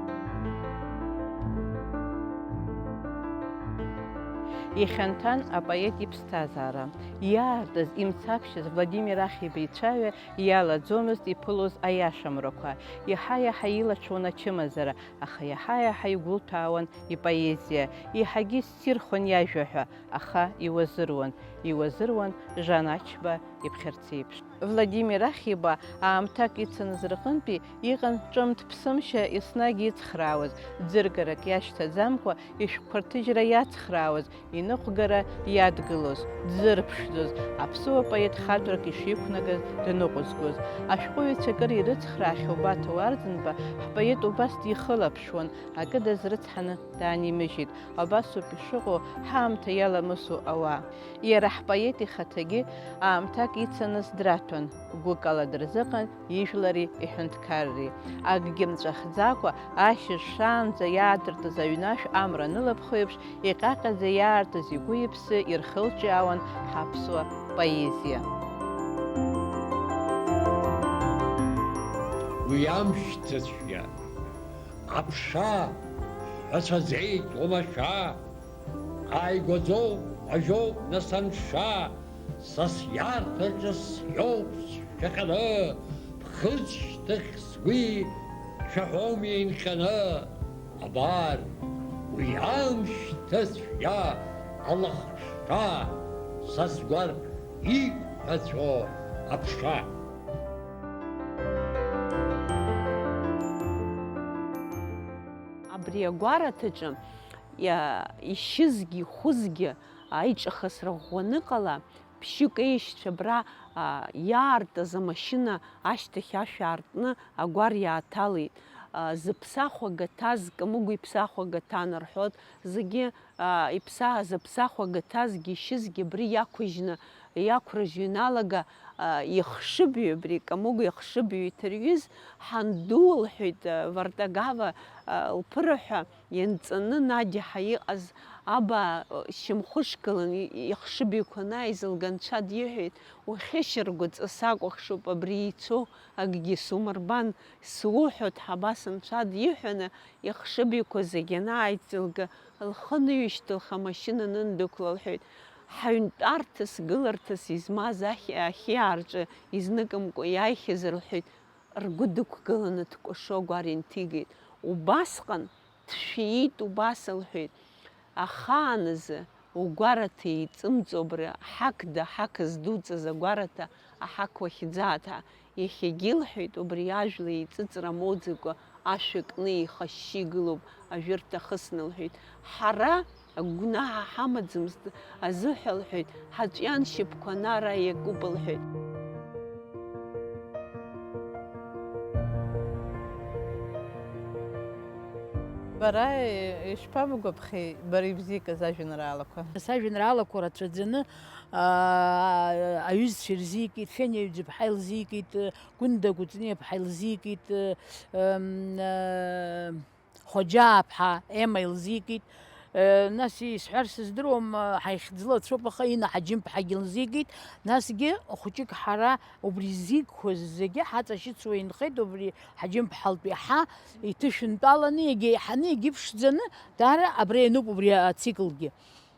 Ихьанҭан апоет иԥсҭазаара. Иаартыз, имцаԥшьыз Владимир Ахиба ицәаҩа иалаӡомызт иԥылоз аиашамрақәа. Иаҳа-иаҳа илацәон ачымазара, аха иаҳа-иаҳа игәылҭәаауан ипоезиа. Еиҳагьы ссирхон иажәа ҳәа, аха иуазыруан, иуазыруан Жан Ачба иԥхьарц еиԥш. Владимир Ахиба аамҭак ицаныз рҟынтәи иҟан ҿымҭ-ԥсымшьа еснагь ицхраауаз, ӡыргарак иашьҭаӡамкәа ишәҟәқәа рҭыжьра иацхраауаз, иныҟәгара иадгылоз, дзырԥшӡоз, аԥсуа поет хаҵәрак ишиқәнагаз даныҟәызгоз. Ашәҟәыҩҩцәа акыр ирыцхраахьоу Баҭо Арӡынба ҳпоет убас дихылаԥшуан, акы дазрыцҳаны даанимыжьит. Абасоуп ишыҟоу, ҳаамҭа иаламысу ауаа. Иара ҳпоет ихаҭагьы аамҭак ицаныс драҭәон, гәыкала дырзыҟан ижәлари иҳәынҭқарреи. Акгьы мҵәахӡакәа, ашьыжь шаанӡа иаадыртыз аҩнашә амра анылаԥхо еиԥш, иҟьаҟьаӡа иаартыз игәы-иԥсы ирхылҿиаауан ҳаԥсуа поезиа. Уи амшьҭацәгьа аԥша ҳәа саӡеит уамашәа, ааигәаӡоуп, ажәоуп нас анша, са сиарҭаҿы сиоуп сшәахьаны, ԥхыӡ шьҭыхь сгәи шәаҳәоми инхьаны. Абар, уи амшьҭацәгьа алахша, са сгәарԥ иқәҳәацәо аԥша. Абри агәараҭаҿы иа-, ишьызгьы ихәызгьы аиҿахысра ӷәӷәаны ҟала, ԥшьҩык еишьцәа абра, а, иаартыз амашьына ашьҭахь ашә аартны агәар иааҭалеит. А, зыԥсахәага ҭаз, Камыгә иԥсахәага ҭан рҳәоит, зегьы, а, иԥса-, зыԥсахәага ҭазгьы ишьызгьы абри иақәыжьны, иақәрыжьуа иналага, а, ихшыбаҩ, абри Камыгә ихшыбаҩ иҭырҩыз, ҳанду, лҳәеит, а, Вартагава, а, лԥыраҳәа, ианҵаны Надиҳа иҟаз абаа шьамхы шгылан, ихшыбаҩқәа анааиз лганцәа диҳәеит, ухьышьаргәыҵа сакәыхшоуп, абри ицо акгьы сумырбан, суҳәоит ҳәа абас анцәа диҳәаны, ихшыбаҩқәа зегьы анааиҵылга, лхы ныҩышьҭылх амашьына анындәықәла лҳәеит, ҳаҩнтәарҭас, гыларҭас измаз ахь-, ахьиаа рҿы изныкымкәа иааихьаз рҳәеит, ргәы дықәгыланы дкәашо агәар инҭигеит. Убасҟан дшәиит, убас лҳәеит, ахааназы угәараҭа еиҵымҵо абри аҳақ да, аҳақ здуҵаз агәараҭа, аҳақ уахьӡааҭ ҳәа. Иахьагьы лҳәеит, убри ажәла еиҵыҵра амоуӡакәа ашә кны еихашьшьы игылоуп, ажәырҭ ахысны лҳәеит. Ҳара агәнаҳа ҳамаӡамызт азыҳәа лҳәеит, ҳаҵәҩан шьапқәа ана ара иакуп лҳәеит. Бара ишԥабгәаԥхеи, бара ибзикыз ажәеинраалақәа? Сажәеинраалақәа рацәаӡаны, аа, аҩызцәа ирзикит, Фениа Ҩӡыԥҳа илзикит, Гәында Кәыҵниаԥҳа илзикит, м, аа, Хоџьааԥҳа Ема илзикит. Нас исҳәар сыздыруам, ҳаихьӡылацәоуп, аха Инна Ҳаџьымԥҳагьы илзикит. Насгьы хәыҷык ҳара убри ззикқәаз зегьы ҳаҵашьыцуа инхеит, убри Ҳаџьымԥҳалтә иаҳа иҭышәынтәаланы, иагьа еиҳаны, иагьыԥшӡаны, даара абра иануп убри ациклгьы.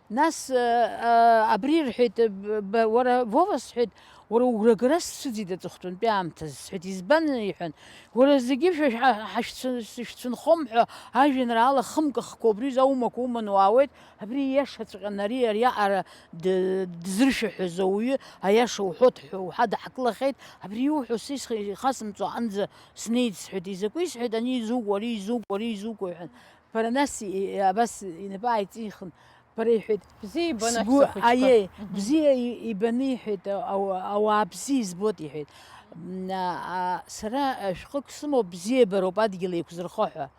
Нас, э, э, абри рҳәеит, э, б-, б-, уара, Вова, сҳәеит, уара угәрагара сцәыӡит аҵыхәтәантәи аамҭазы, сҳәеит, избан, иҳәан, уара зегьы шәа-, ҳа-, ҳашәцәы-, шәцәынхом ҳәа ажәеинраала хымка-хқәа убри аҩыза аумақәа уманы уаауеит, абри ииашаҵәҟьаны ари ариаҟара д-, дзыршәаҳәаз ауаҩы аиаша уҳәоит ҳәа уҳадаҳкылахьеит, абри иуҳәо сисх-, ихасымҵо аҟынӡа снеит, сҳәеит, изакәи, сҳәеит, ани изукәу, ари изукәу, ари изукәу, иҳәан. Бара нас и-, и-, абас инапы ааиҵихын, бара иҳәеит, бзиа ибаны сгәы, ашәҵатәқәа. Аиеи, мгм, бзиа и-, ибаны иҳәеит, ау-, ауаа бзиа избоит иҳәеит. М, а, а, сара, а, шәҟык сымоуп, бзиабароуп адгьыл еиқәзырхо ҳәа.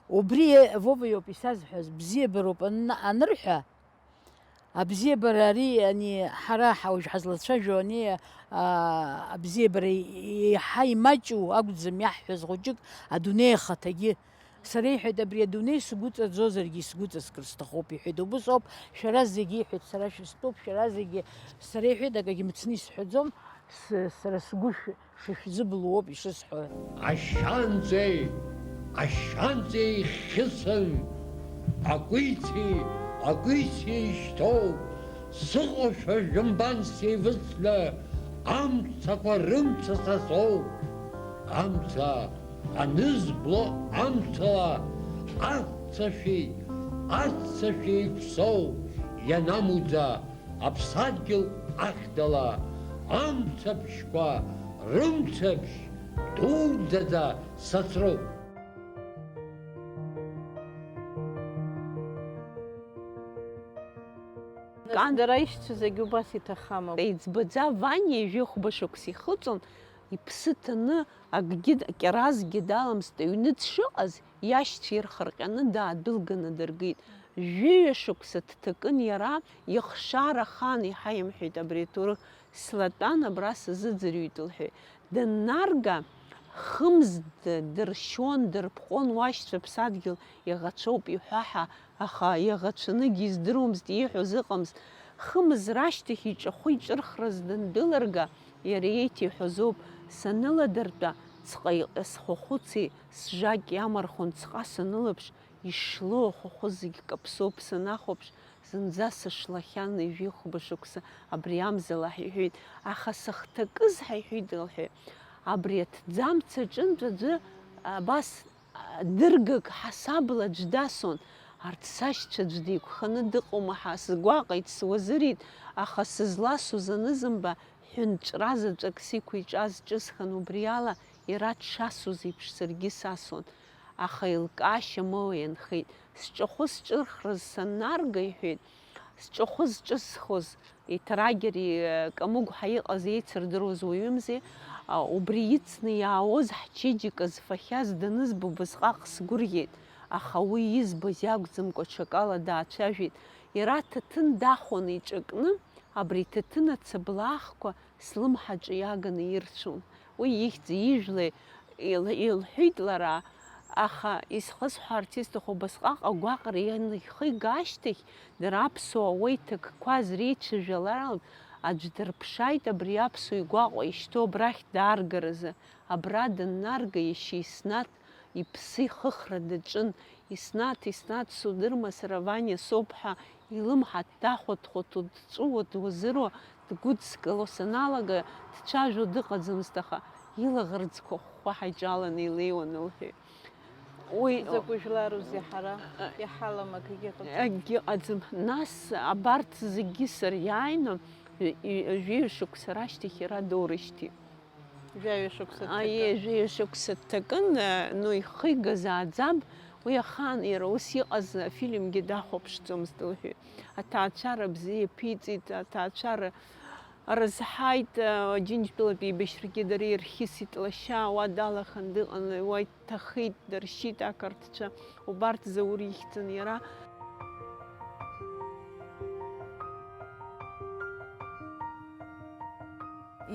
Убри, Вова иоуп исазҳәаз, бзиабароуп ан-, анырҳәа, абзиабара ари, ани, ҳара ҳа-, уажә ҳазлацәажәо ани, а, абзиабара еиҳа имаҷу акәӡам иаҳҳәаз хәыҷык, адунеи ахаҭагьы. Сара, иҳәеит, абри адунеи сгәыҵаӡозаргьы исгәыҵаскыр сҭахуп, иҳәеит, убыс ауп, шәара зегьы, иҳәеит, сара шәыстәуп, шәара зегьы, сара, иҳәеит, акагьы мыцны исҳәаӡом, с-, сара сгәы шә-, шышәзыблуоуп ишысҳәо. Ашьанҵеи, ашьанҵеи ихьысын, акәици, акәици ишьҭоу, сыҟоушәа жәымбан сеивысны, амцақәа рымца са соуп. Амца анызбло амцала, аццашәи, аццашәи еиқәсоу ианамуӡа, аԥсадгьыл ахьӡала амцаԥшьқәа рымцаԥшь дуӡӡаӡа сасроуп. Кан- Дара ишьцәа зегьы убас иҭахама? Еиҵбаӡа Ваниа ҩажәи хәба шықәса ихыҵуан, иԥсы ҭаны, акгьы, кьаразгьы даламст, аҩны дшыҟаз, иашьцәа ирхырҟьаны даадәылганы дыргеит. Жәаҩа шықәса дҭакын иара, ихшара ахан, иҳаимҳәеит абри аҭоурых, слатәан, абра сазыӡырҩит, лҳәеит. Даннарга, хымз д-, дыршьон, дырԥҟон, уашьцәа ԥсадгьыл иаӷацәоуп иҳәаҳа, аха иаӷацәаныгьы издыруамызт, ииҳәоз ыҟамызт. Хымз рашьҭахь иҿахәы иҿырхраз дандәылырга, иара еиҭеиҳәозоуп, саныладыртәа, ҵҟа иҟьа схәахәыци, сжак иамархон, ҵҟа санылаԥш, ишлоу ахәахәы зегь каԥсоуп, санахәаԥш, зынӡа сышлахьан, ҩажәи хәба шықәса абри амзала ҳәа иҳәеит, аха сахҭакыз ҳәа иҳәеит, лҳәеит, абри аҭӡамц аҿынтә аӡәы абас дыргак ҳасабла аӡә дасуан, арҭ сашьцәа аӡә деиқәханы дыҟоума ҳәа сгәаҟит, суазырит, аха сызласуз анызымба, ҳәынҵәра заҵәык сиқәиҵаз ҿысхын, убри ала иара дшасуаз еиԥш саргьы сасуан, аха еилкаашьа мыла ианхеит. Сҿахәы сҿырхрыз саннарга, иҳәеит, сҿахәы зҿысхуаз, Иҭарагьари, э, Камыгә ҳәа иҟаз еицырдыруаз уаҩымзи, а, убри ицны иаауаз ҳчеиџьыка зфахьаз данызба убасҟак сгәырӷьеит, аха уи избоз иакәӡамкәа ҽакала даацәажәеит. Иара аҭаҭын дахон иҿакны, абри аҭаҭын ацыблаахқәа слымҳаҿы иаганы ирцәон. Уи ихьӡи ижәлеи ил-, илҳәеит лара, аха исхысҳәаарц исҭаху убасҟак агәаҟра ианихига ашьҭахь, дара аԥсуаа уа иҭакқәаз реицәажәаларала аӡә дырԥшааит абри аԥсуа игәаҟуа ишьҭоу абрахь дааргаразы. Абра даннарга иашьа Иснаҭ иԥсы ихыхра даҿын. Иснаҭ, Иснаҭ, судырма, сара Ваниа соуп ҳәа илымҳа дҭахәыҭхәыҭуа, дҵәыуо, дуазыруа, дгәыдскыло саналага, дцәажәо дыҟаӡамызт, аха илаӷырӡқәа хәхәаҳа иҿаланы илеиуан, лҳәеит. Уи закәи жәларузеи ҳара, иҳалам акгьы ыҟаӡам. Акгьы ыҟаӡам. Нас абарҭ зегьы сыриааины, ҩ-, ҩ-, жәаҩа шықәса рашьҭахь иара доурышьҭит. Жәаҩа шықәса дҭакын. Аиеи, жәаҩа шықәса дҭакын, э, ну, ихигазааӡам, уи ахаан иара ус иҟаз афильмгьы дахәаԥшӡомызт, лҳәеит. Аҭаацәара бзиа ԥиҵеит, аҭаацәара Рызҳаит, Џьынџьтәылатәи еибашьрагьы дара ирхьысит, лашьа уа далаханы дыҟан, уа иҭахеит, дыршьит ақырҭцәа, убарҭ Заур ихьӡын иара.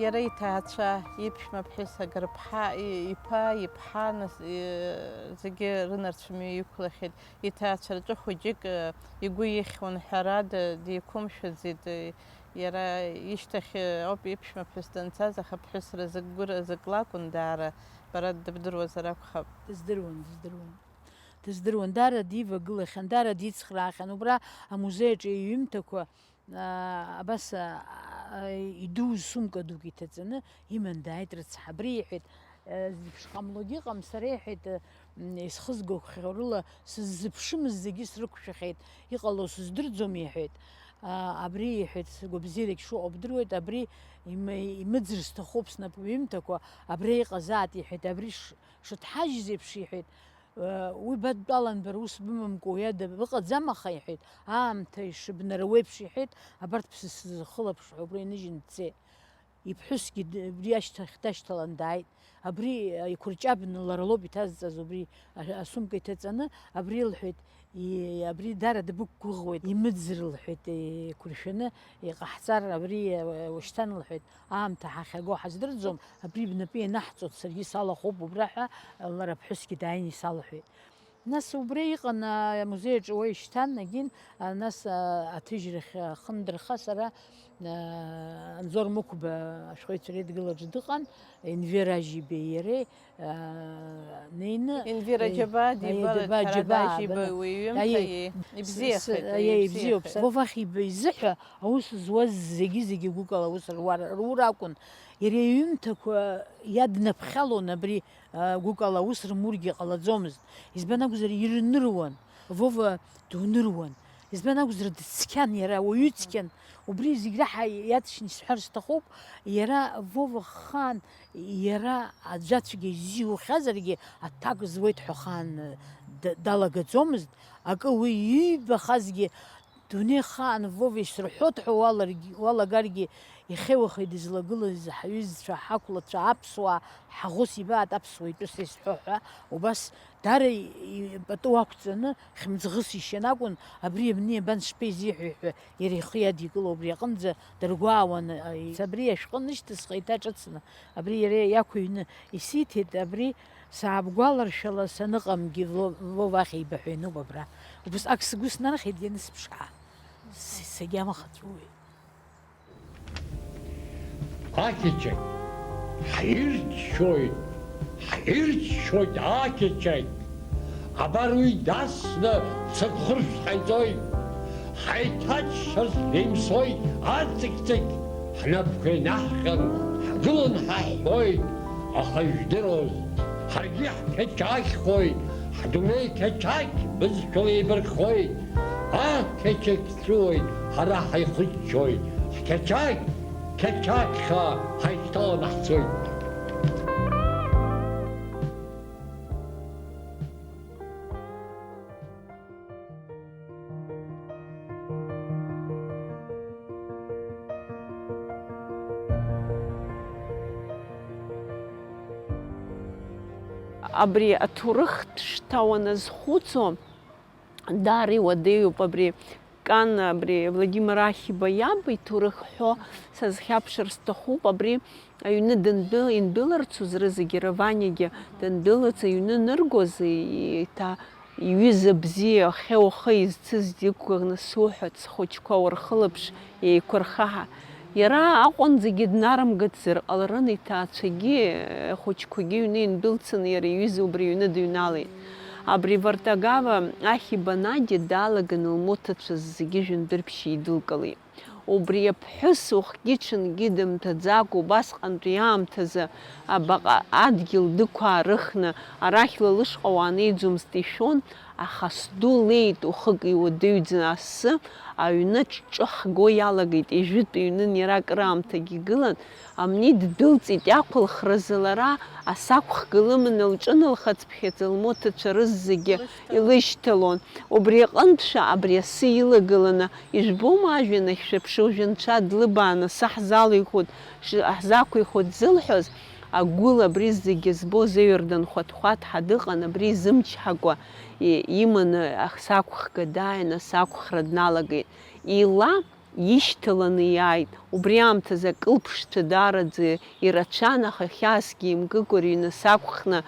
Иара иҭаацәа, иԥшәма ԥҳәыс Агырԥҳа, и-, иԥа, иԥҳа, нас, и-, зегьы рынарцә мҩа иқәлахьеит. Иҭаацәа рҿы хәыҷык, э, игәы ихьуан, ҳәарада, диқәымшәаӡеит, э, иара ишьҭахь, э, ауп иԥшәма ԥҳәыс данцаз, аха ԥҳәысра зыгәра зык лакәын даара, бара дыбдыруазар акәхап. Дыздыруан, дыздыруан. Дыздыруан, даара дивагылахьан, даара дицхраахьан, убра амузеи аҿы иҩымҭақәа, аа, абас, аа, идуз сумка дук иҭаҵаны иман дааит рыцҳа. Абри иҳәеит, э, зеиԥш ҟамлогьы ыҟам, сара, иҳәеит, э, м, исхызго хьхьоу рыла сыззыԥшымыз зегьы срықәшәахьеит, иҟало сыздырӡом, иҳәеит. Аа, абри, иҳәеит, сгәабзиарагь шыҟоу бдыруеит, абри им-, имыӡыр сҭахуп снапҩымҭақәа, абра иҟазаат, иҳәеит, абри ш-, шыҭҳажьыз еиԥш, иҳәеит, э, уи бадтәалан, бара ус бымамкәа уи ада быҟаӡам, аха, иҳәеит, аамҭа ишыбнаруеиԥш, иҳәеит, абарҭ бсыс-, сызхылаԥш ҳәа убра иныжьны дцеит. Иԥҳәысгьы д-, убри ашьҭахь дашьҭалан дааит. Абри, э, иқәырҷабны лара лоуп иҭазҵаз убри, а-, асумка иҭаҵаны, абри лҳәеит, и-, абри даара дбықәгәыӷуеит, имыӡыр лҳәеит, еиқәыршәаны иҟаҳҵар, абри, э, ушьҭан лҳәеит, аамҭа ҳахьаго ҳаздырӡом, абри бнапы ианаҳҵоит, саргьы салахәуп убра ҳәа, лара ԥҳәысгьы дааины исалҳәеит. Нас убра иҟан, а, амузеи аҿы уа ишьҭан, егьин, а, нас, а, аҭыжьрахь, а, хындырха сара, а, Анзор Мықәба ашәҟәыҩҩцәа реидгылаҿы дыҟан, Енвер Ажьибеи иареи, а, неины, Енвер, е, Аџьабаа, е, дибалеит, Аџьабаа, Ҳарада Аџьиба, абна-, уи иҩымҭа, аиеи, е, с-, ибзиахеит, с-, аиеи, аиеи, ибзиоуп. Ибзиахеит. Вова Ахиба изыҳәа аус зуаз зегьы-зегьы гәыкала аус руар-, рура акәын. Иара иҩымҭақәа иаднаԥхьалон абри, а, гәыкала аус рымургьы ҟалаӡомызт. Избан акәзар, ирныруан. Вова дуныруан. Избан акәзар, дыцқьан иара, уаҩы цқьан. Убри зегь раҳа иаҵшьны исҳәар сҭахуп, иара Вова хаан, иара аӡәацәгьа изиухьазаргьы, аҭак зуеит ҳәа хаан д-, далагаӡомызт. Акы уи иибахазгьы, дунеихаан Вова исырҳәоит ҳәа уаларгь-, уалагаргьы, иахьеи уахеи дызлагылаз ҳҩызцәа, ҳақәлацәа, аԥсуаа, ҳаӷәыс ибаат аԥсуа итәы сеизҳәо ҳәа, убас даара и-, и-, пату ақәҵаны, хьымӡӷыс ишьан акәын, абри абни абан шԥеизиҳәеи ҳәа иара ихы иадикыло убри аҟынӡа дыргәаауан, а, и-, абри ашәҟәы нышьҭысха еиҭа ҿыцны, абри иара иақәыҩны исиҭеит, абри саабгәаларшәала саныҟамгьы Во-, Вова Ахиба ҳәа иануп абра. Убысҟак сгәы снархьит ианысԥшаа. С-, сагьамахаҵәуеит. Ақьачақь, ҳирччоит, ҳирччоит ақьачақь. Абар уи дасны цыԥхыршә ҟаиҵоит. Ҳаиҭаччарц еимсоит аҵықь-ҵықь, ҳнапқәа инаҳҟьан, ҳгылан ҳаҳәҳәоит, аха ижәдыруаз, ҳаргьы ҳқьачақьхоит, ҳдунеи қьачақь бызшәала еибарххоит, ақьачақь ҵәыуоит, ҳара ҳаихыччоит, ҳқьачақь, қьачақьха ҳаишьҭаланы ҳцоит. Абри аҭоурых шьҭа уаназхәыцуа, даара иуадаҩуп абри Кан, абри Владимир Ахиба иаб иҭоурых ҳәо сазхьаԥшыр сҭахуп, абри аҩны дандәы-, индәылырцоз рызегьы, Раваниагьы дандәылыц, аҩны ныргоз, еиҭа иҩыза бзиа, ахьеи ухеи изцыз диқәгәыӷны суҳәоит, схәыҷқәа урхылаԥш, еиқәырхаҳа. Иара Аҟәанӡагьы днарымгацзар ҟаларын, иҭаацәагьы, ахәыҷқәагьы ҩны индәылцаны иара иҩыза убри аҩны дыҩналеит. Абри Вартагава Ахиба Надиа далаганы лмоҭацәа зегьы Жәындырԥшь еидылкылеит. Убри аԥҳәыс уахгьы-ҽынгьы дымҭаӡакәа, убасҟантәи аамҭазы абаҟа адгьыл дықәаарыхны, арахьла лышҟа уаанеиӡомызт ишәон, Аха сду леит, ухык иуадаҩӡан асы, аҩны ҿҿыхго иалагеит, ижәытә ҩнын иара акыраамҭагьы игылан, амни ддәылҵит, иақәылхразы лара асақәхга лыманы лҿыналхацыԥхьаӡа лмоҭацәа рызегьы илышьҭалон. Убри аҟынтәшәа абри асы илагыланы, ижәбома ажәҩан ахь шәаԥшуа жәанцәа длыбааны асы ҳзалихуеит, ш-, ҳзақәихуеит зылҳәоз, агәыла абри зегьы збоз Еҩырдан хәаҭ-хәаҭ ҳәа дыҟан, абри изымчҳакәа, и-, иманы ас ақәхга дааин, ас ақәхра дналагеит. Ила ишьҭаланы иааит. Убри аамҭазы акылԥшцәа даараӡа ирацәан, аха хьаасгьы имкыкәа рыҩны сақәхны,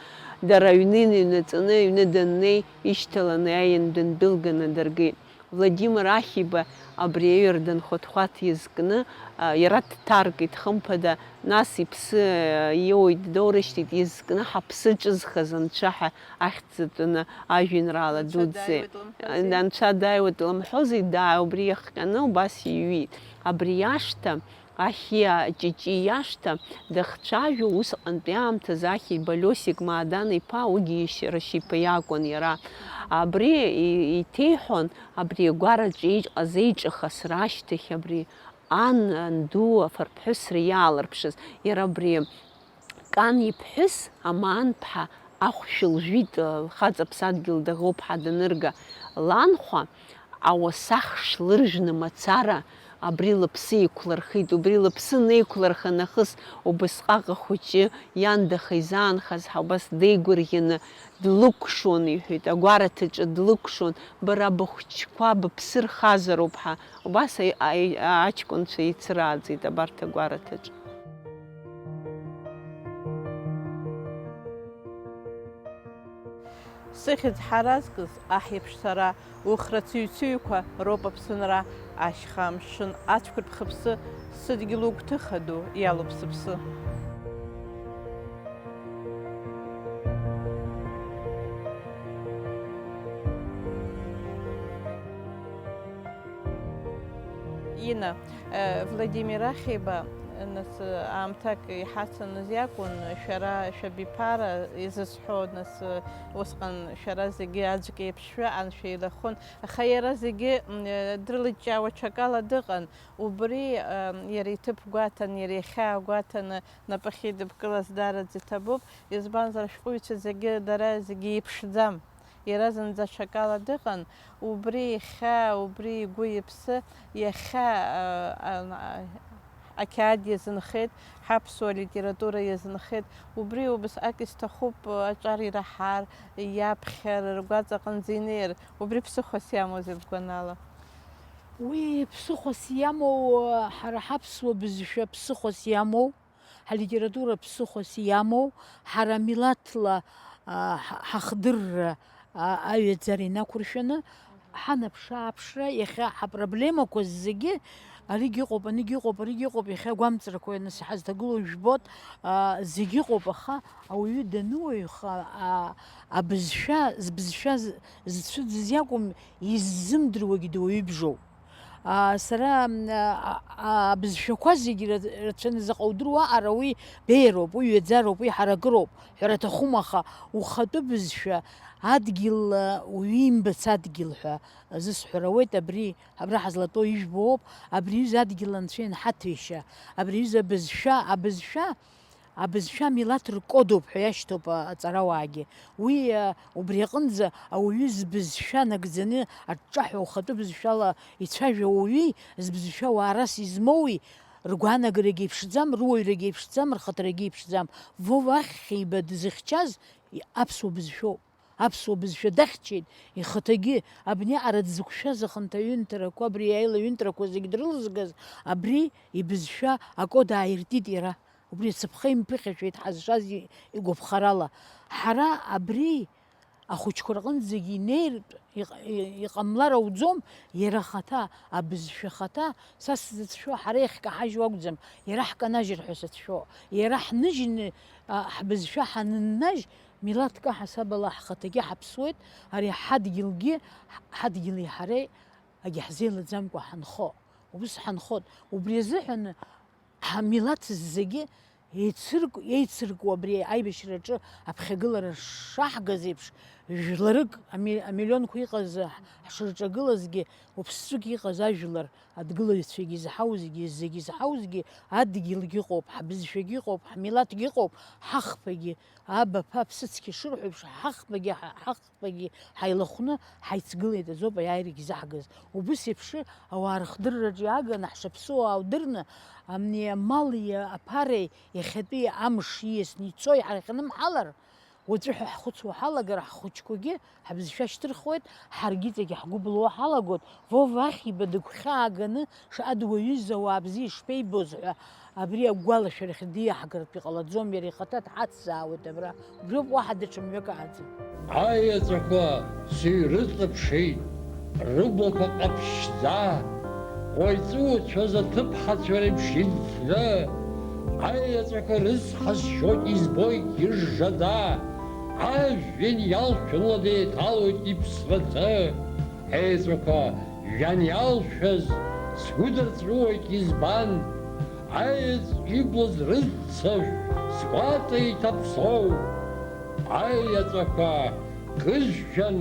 дара аҩны иныҩнаҵаны, аҩны даннеи, ишьҭаланы иааин, дындәылганы дыргеит. Владимир Ахиба абри Еҩырдан хәаҭ-хәаҭ иазкны, а, иара дҭаркит, хымԥада, нас иԥсы, а, иоуит, доурышьҭит, иазкны ҳаԥсы ҿызхыз анцәа ҳәа ахьӡ атәаны ажәеинраала дуӡӡа. Анцәа дааиуеит лымҳәозеи? Анцәа дааиуеит лымҳәозеи? Даа, убри иахҟьаны убас иҩит. Абри иашҭа, Ахьиа Ҷыҷи иашҭа дахцәажәо усҟантәи аамҭазы Ахиба Лиосик Маадан-иԥа, уигьы ишьара шьапы иакәын иара. Абри и-, иҭеиҳәон, абри агәараҿы иҟаз еиҿыхасра ашьҭахь абри ан, анду афырԥҳәысра иаалырԥшыз, иара абри Кан иԥҳәыс Амаан-ԥҳа ахәшә лжәит, лхаҵа ԥсадгьыл даӷоуп ҳәа данырга, ланхәа ауасах шлыржәны мацара абри лыԥсы еиқәлырхит. Убри лыԥсы неиқәлырха нахыс убысҟак ахәыҷы иан даха изаанхаз ҳәа убас деигәырӷьаны длыкәшон, иҳәеит, агәараҭаҿы длыкәшон, бара быхәҷқәа быԥсы рхазароуп ҳәа. Убас аи-, аи-, аҷкәынцәа еицырааӡеит абарҭ агәараҭаҿы. Сыхьӡ ҳаразкыз аҳ иеиԥш сара, ухра цыҩцыҩқәа роуп Аԥсынра, ашьха амшын ацәқәырԥ хыԥсы, сыдгьыл угәҭыха ду иалоуп сыԥсы. Ина, э, Владимир Ахиба, нас, э, аамҭак иҳацаныз иакәын, шәара шәабиԥара изысҳәо, нас, э, усҟан шәара зегьы аӡәк еиԥш шәыҟан, шәеилахәын, аха иара зегьы, м, э, дрылыҷҷаауа ҽакала дыҟан. Убри, э, иара иҭыԥ гәаҭан, иара ихьаа гәаҭаны напы ахьидыбкылаз даараӡа иҭабуп, избанзар, ашәҟәыҩҩцәа зегьы дара зегьы еиԥшӡам. Иара зынӡа ҽакала дыҟан, убри ихьаа, убри игәы-иԥсы иахьа, а, а, а, ақьаад иазынхеит, ҳаԥсуа литература иазынхеит, убри убасҟак исҭахуп аҿар ираҳар, иаԥхьар, ргәаҵа аҟынӡа инеир, убри ԥсыхәас иамоузеи бгәанала? Уи ԥсыхәас иамоу, ҳара ҳаԥсуа бызшәа ԥсыхәас иамоу, ҳалитература ԥсыхәас иамоу, ҳара милаҭла, а, ҳа-, ҳахдырра, а, аҩаӡара инақәыршәаны, ҳанаԥшы-ааԥшра, иахьа ҳапроблемақәа зегьы, аригь ыҟоуп, анигь ыҟоуп, аригь ыҟоуп, иахьа агәамҵрақәа ианыс-, ҳазҭагылоу жәбоит, а, зегь ыҟоуп, аха ауаҩы дануаҩха, а, абызшәа, збызшәа з-, зцәыӡыз иакәым, иззымдыруагьы дуаҩыбжоуп. Аа, сара, м, а, а, абызшәақәа зегьы ра-, рацәаны заҟа удыруа, аҟара уи беиароуп, уи ҩаӡароуп, уи ҳаракыроуп ҳәара аҭахума, аха ухатәы бызшәа адгьыл, а, уимбац адгьыл ҳәа зысҳәара ауеит, абри абра ҳазлатәоу ижәбоуп, абри аҩыза адгьыл анцәа ианҳаҭәеишьа, абри аҩыза абызшәа, абызшәа, Абызшәа амилаҭ ркодоуп ҳәа иашьҭоуп, а, аҵарауаагьы. Уи, а, убри аҟынӡа ауаҩы збызшәа нагӡаны аҿҿаҳәа ухатәы бызшәала ицәажәо ауаҩи, збызшәа уаарас измоуи, ргәаанагарагьы еиԥшӡам, руаҩрагьы еиԥшӡам, рхаҭарагьы еиԥшӡам. Вова Ахьхьеиба дзыхьчаз и-, аԥсуа бызшәоуп. Аԥсуа бызшәа дахьчеит, ихаҭагьы абни аҟара дзықәшәаз аханҭаҩынҭарақәа, абри аилаҩынтрақәа зегь дрылзгаз, абри ибызшәа акод ааиртит иара. Убри ацаԥха имԥыхьашәеит ҳазшаз и-, игәаԥхарала. Ҳара абри ахәыҷқәа рҟынӡагьы инеиртә иҟ-, и-, иҟамлар ауӡом, иара ахаҭа, абызшәа ахаҭа, са сзыцәшәо ҳара иахькаҳажьуа акәӡам, иара ҳканажьыр ҳәа сацәшәо. Иара ҳныжьны, а, ҳбызшәа ҳаныннажь, милаҭк аҳасабала ҳхаҭагьы ҳаԥсуеит, ари ҳадгьылгьы, ҳ-, ҳадгьыли ҳареи агьаҳзеилаӡамкәа ҳанхо. Убыс ҳанхоит. Убри азыҳәан Ҳмилаҭ зегьы еицырк-, еицыркуа абри аибашьраҿы аԥхьагылара шаҳгаз еиԥш, Жәларык, ами-, амиллионқәа иҟаз ҳ-, ҳшырҿагылазгьы, уԥсҵәык иҟаз ажәлар, адгылаҩцәагьы изҳау зегьы, зегьы изҳау зегьы, адгьылгьы ыҟоуп, ҳбызшәагьы ыҟоуп, ҳмилаҭгьы ыҟоуп, ҳахԥагьы, абаԥа аԥсыцқьа шырҳәо еиԥш, ҳахԥагьы, ҳа-, ҳахԥагьы ҳаилахәны ҳаицгылеит азоуп аиааирагьы заҳгаз. Убыс еиԥш ауаа рыхдырраҿы иааганы ҳшаԥсыуаа удырны, амни амали аԥареи иахьатәи амш ииасны ицо иҳархьанымҳалар, уаҵәы ҳәа ҳхәыцуа ҳалагар, ҳхәыҷқәагьы ҳбызшәа шьҭырхуеит, ҳаргьы иҵегь ҳгәы былуа ҳалагоит, Вова Ахиба дыгәхьааганы шаҟа дуаҩыз, ауаа бзиа ишԥеибоз ҳәа, абри агәалашәарахь диаҳгартә иҟалаӡом, иара ихаҭа дҳацзаауеит абра, убриоуп, уаҳа даҽа мҩак ааӡам. Аеҵәақәа сыҩрыҵаԥшит, рыблақәа ҟаԥшьӡа, уаҩ ҵәыуацәаз аҭыԥҳацәа реиԥш инҵны, аеҵәақәа рыцҳасшьоит, избоит ижжаӡа, ажәҩан иалшәыланы еиҭалоит иԥсрацы. Аеҵәақәа жәҩан иалшәаз сгәыдырҵәыуоит, избан? Аеҵә иблыз рыццышә сгәаҵа иҭаԥсоу. Аеҵәақәа кыжәжәан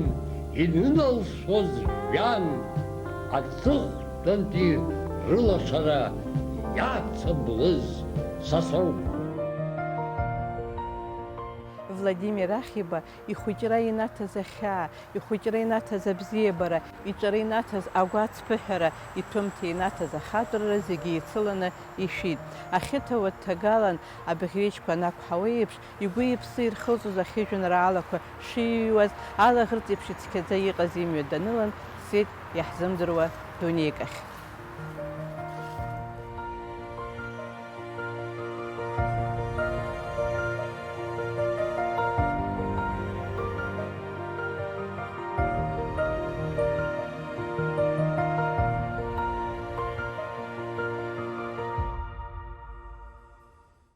иныналсуаз жәҩан, аҵыхәтәантәи рылашара иацыблыз са соуп. Владимир Ахиба ихәыҷра инаҭаз ахьаа, ихәыҷра инаҭаз абзиабара, иҿара инаҭаз агәацԥыҳәара, иҭәымҭа инаҭаз ахатәрара зегьы еицыланы ишәит. Ахьы ҭауад ҭагалан абӷьҩыџьқәа анақәҳауа еиԥш, игәы-иԥсы ирхылҵуаз ахьы жәеинраалақәа шиҩуаз, алаӷырӡ еиԥш ицқьаӡа иҟаз имҩа данылан, дцеит иаҳзымдыруа дунеик ахь.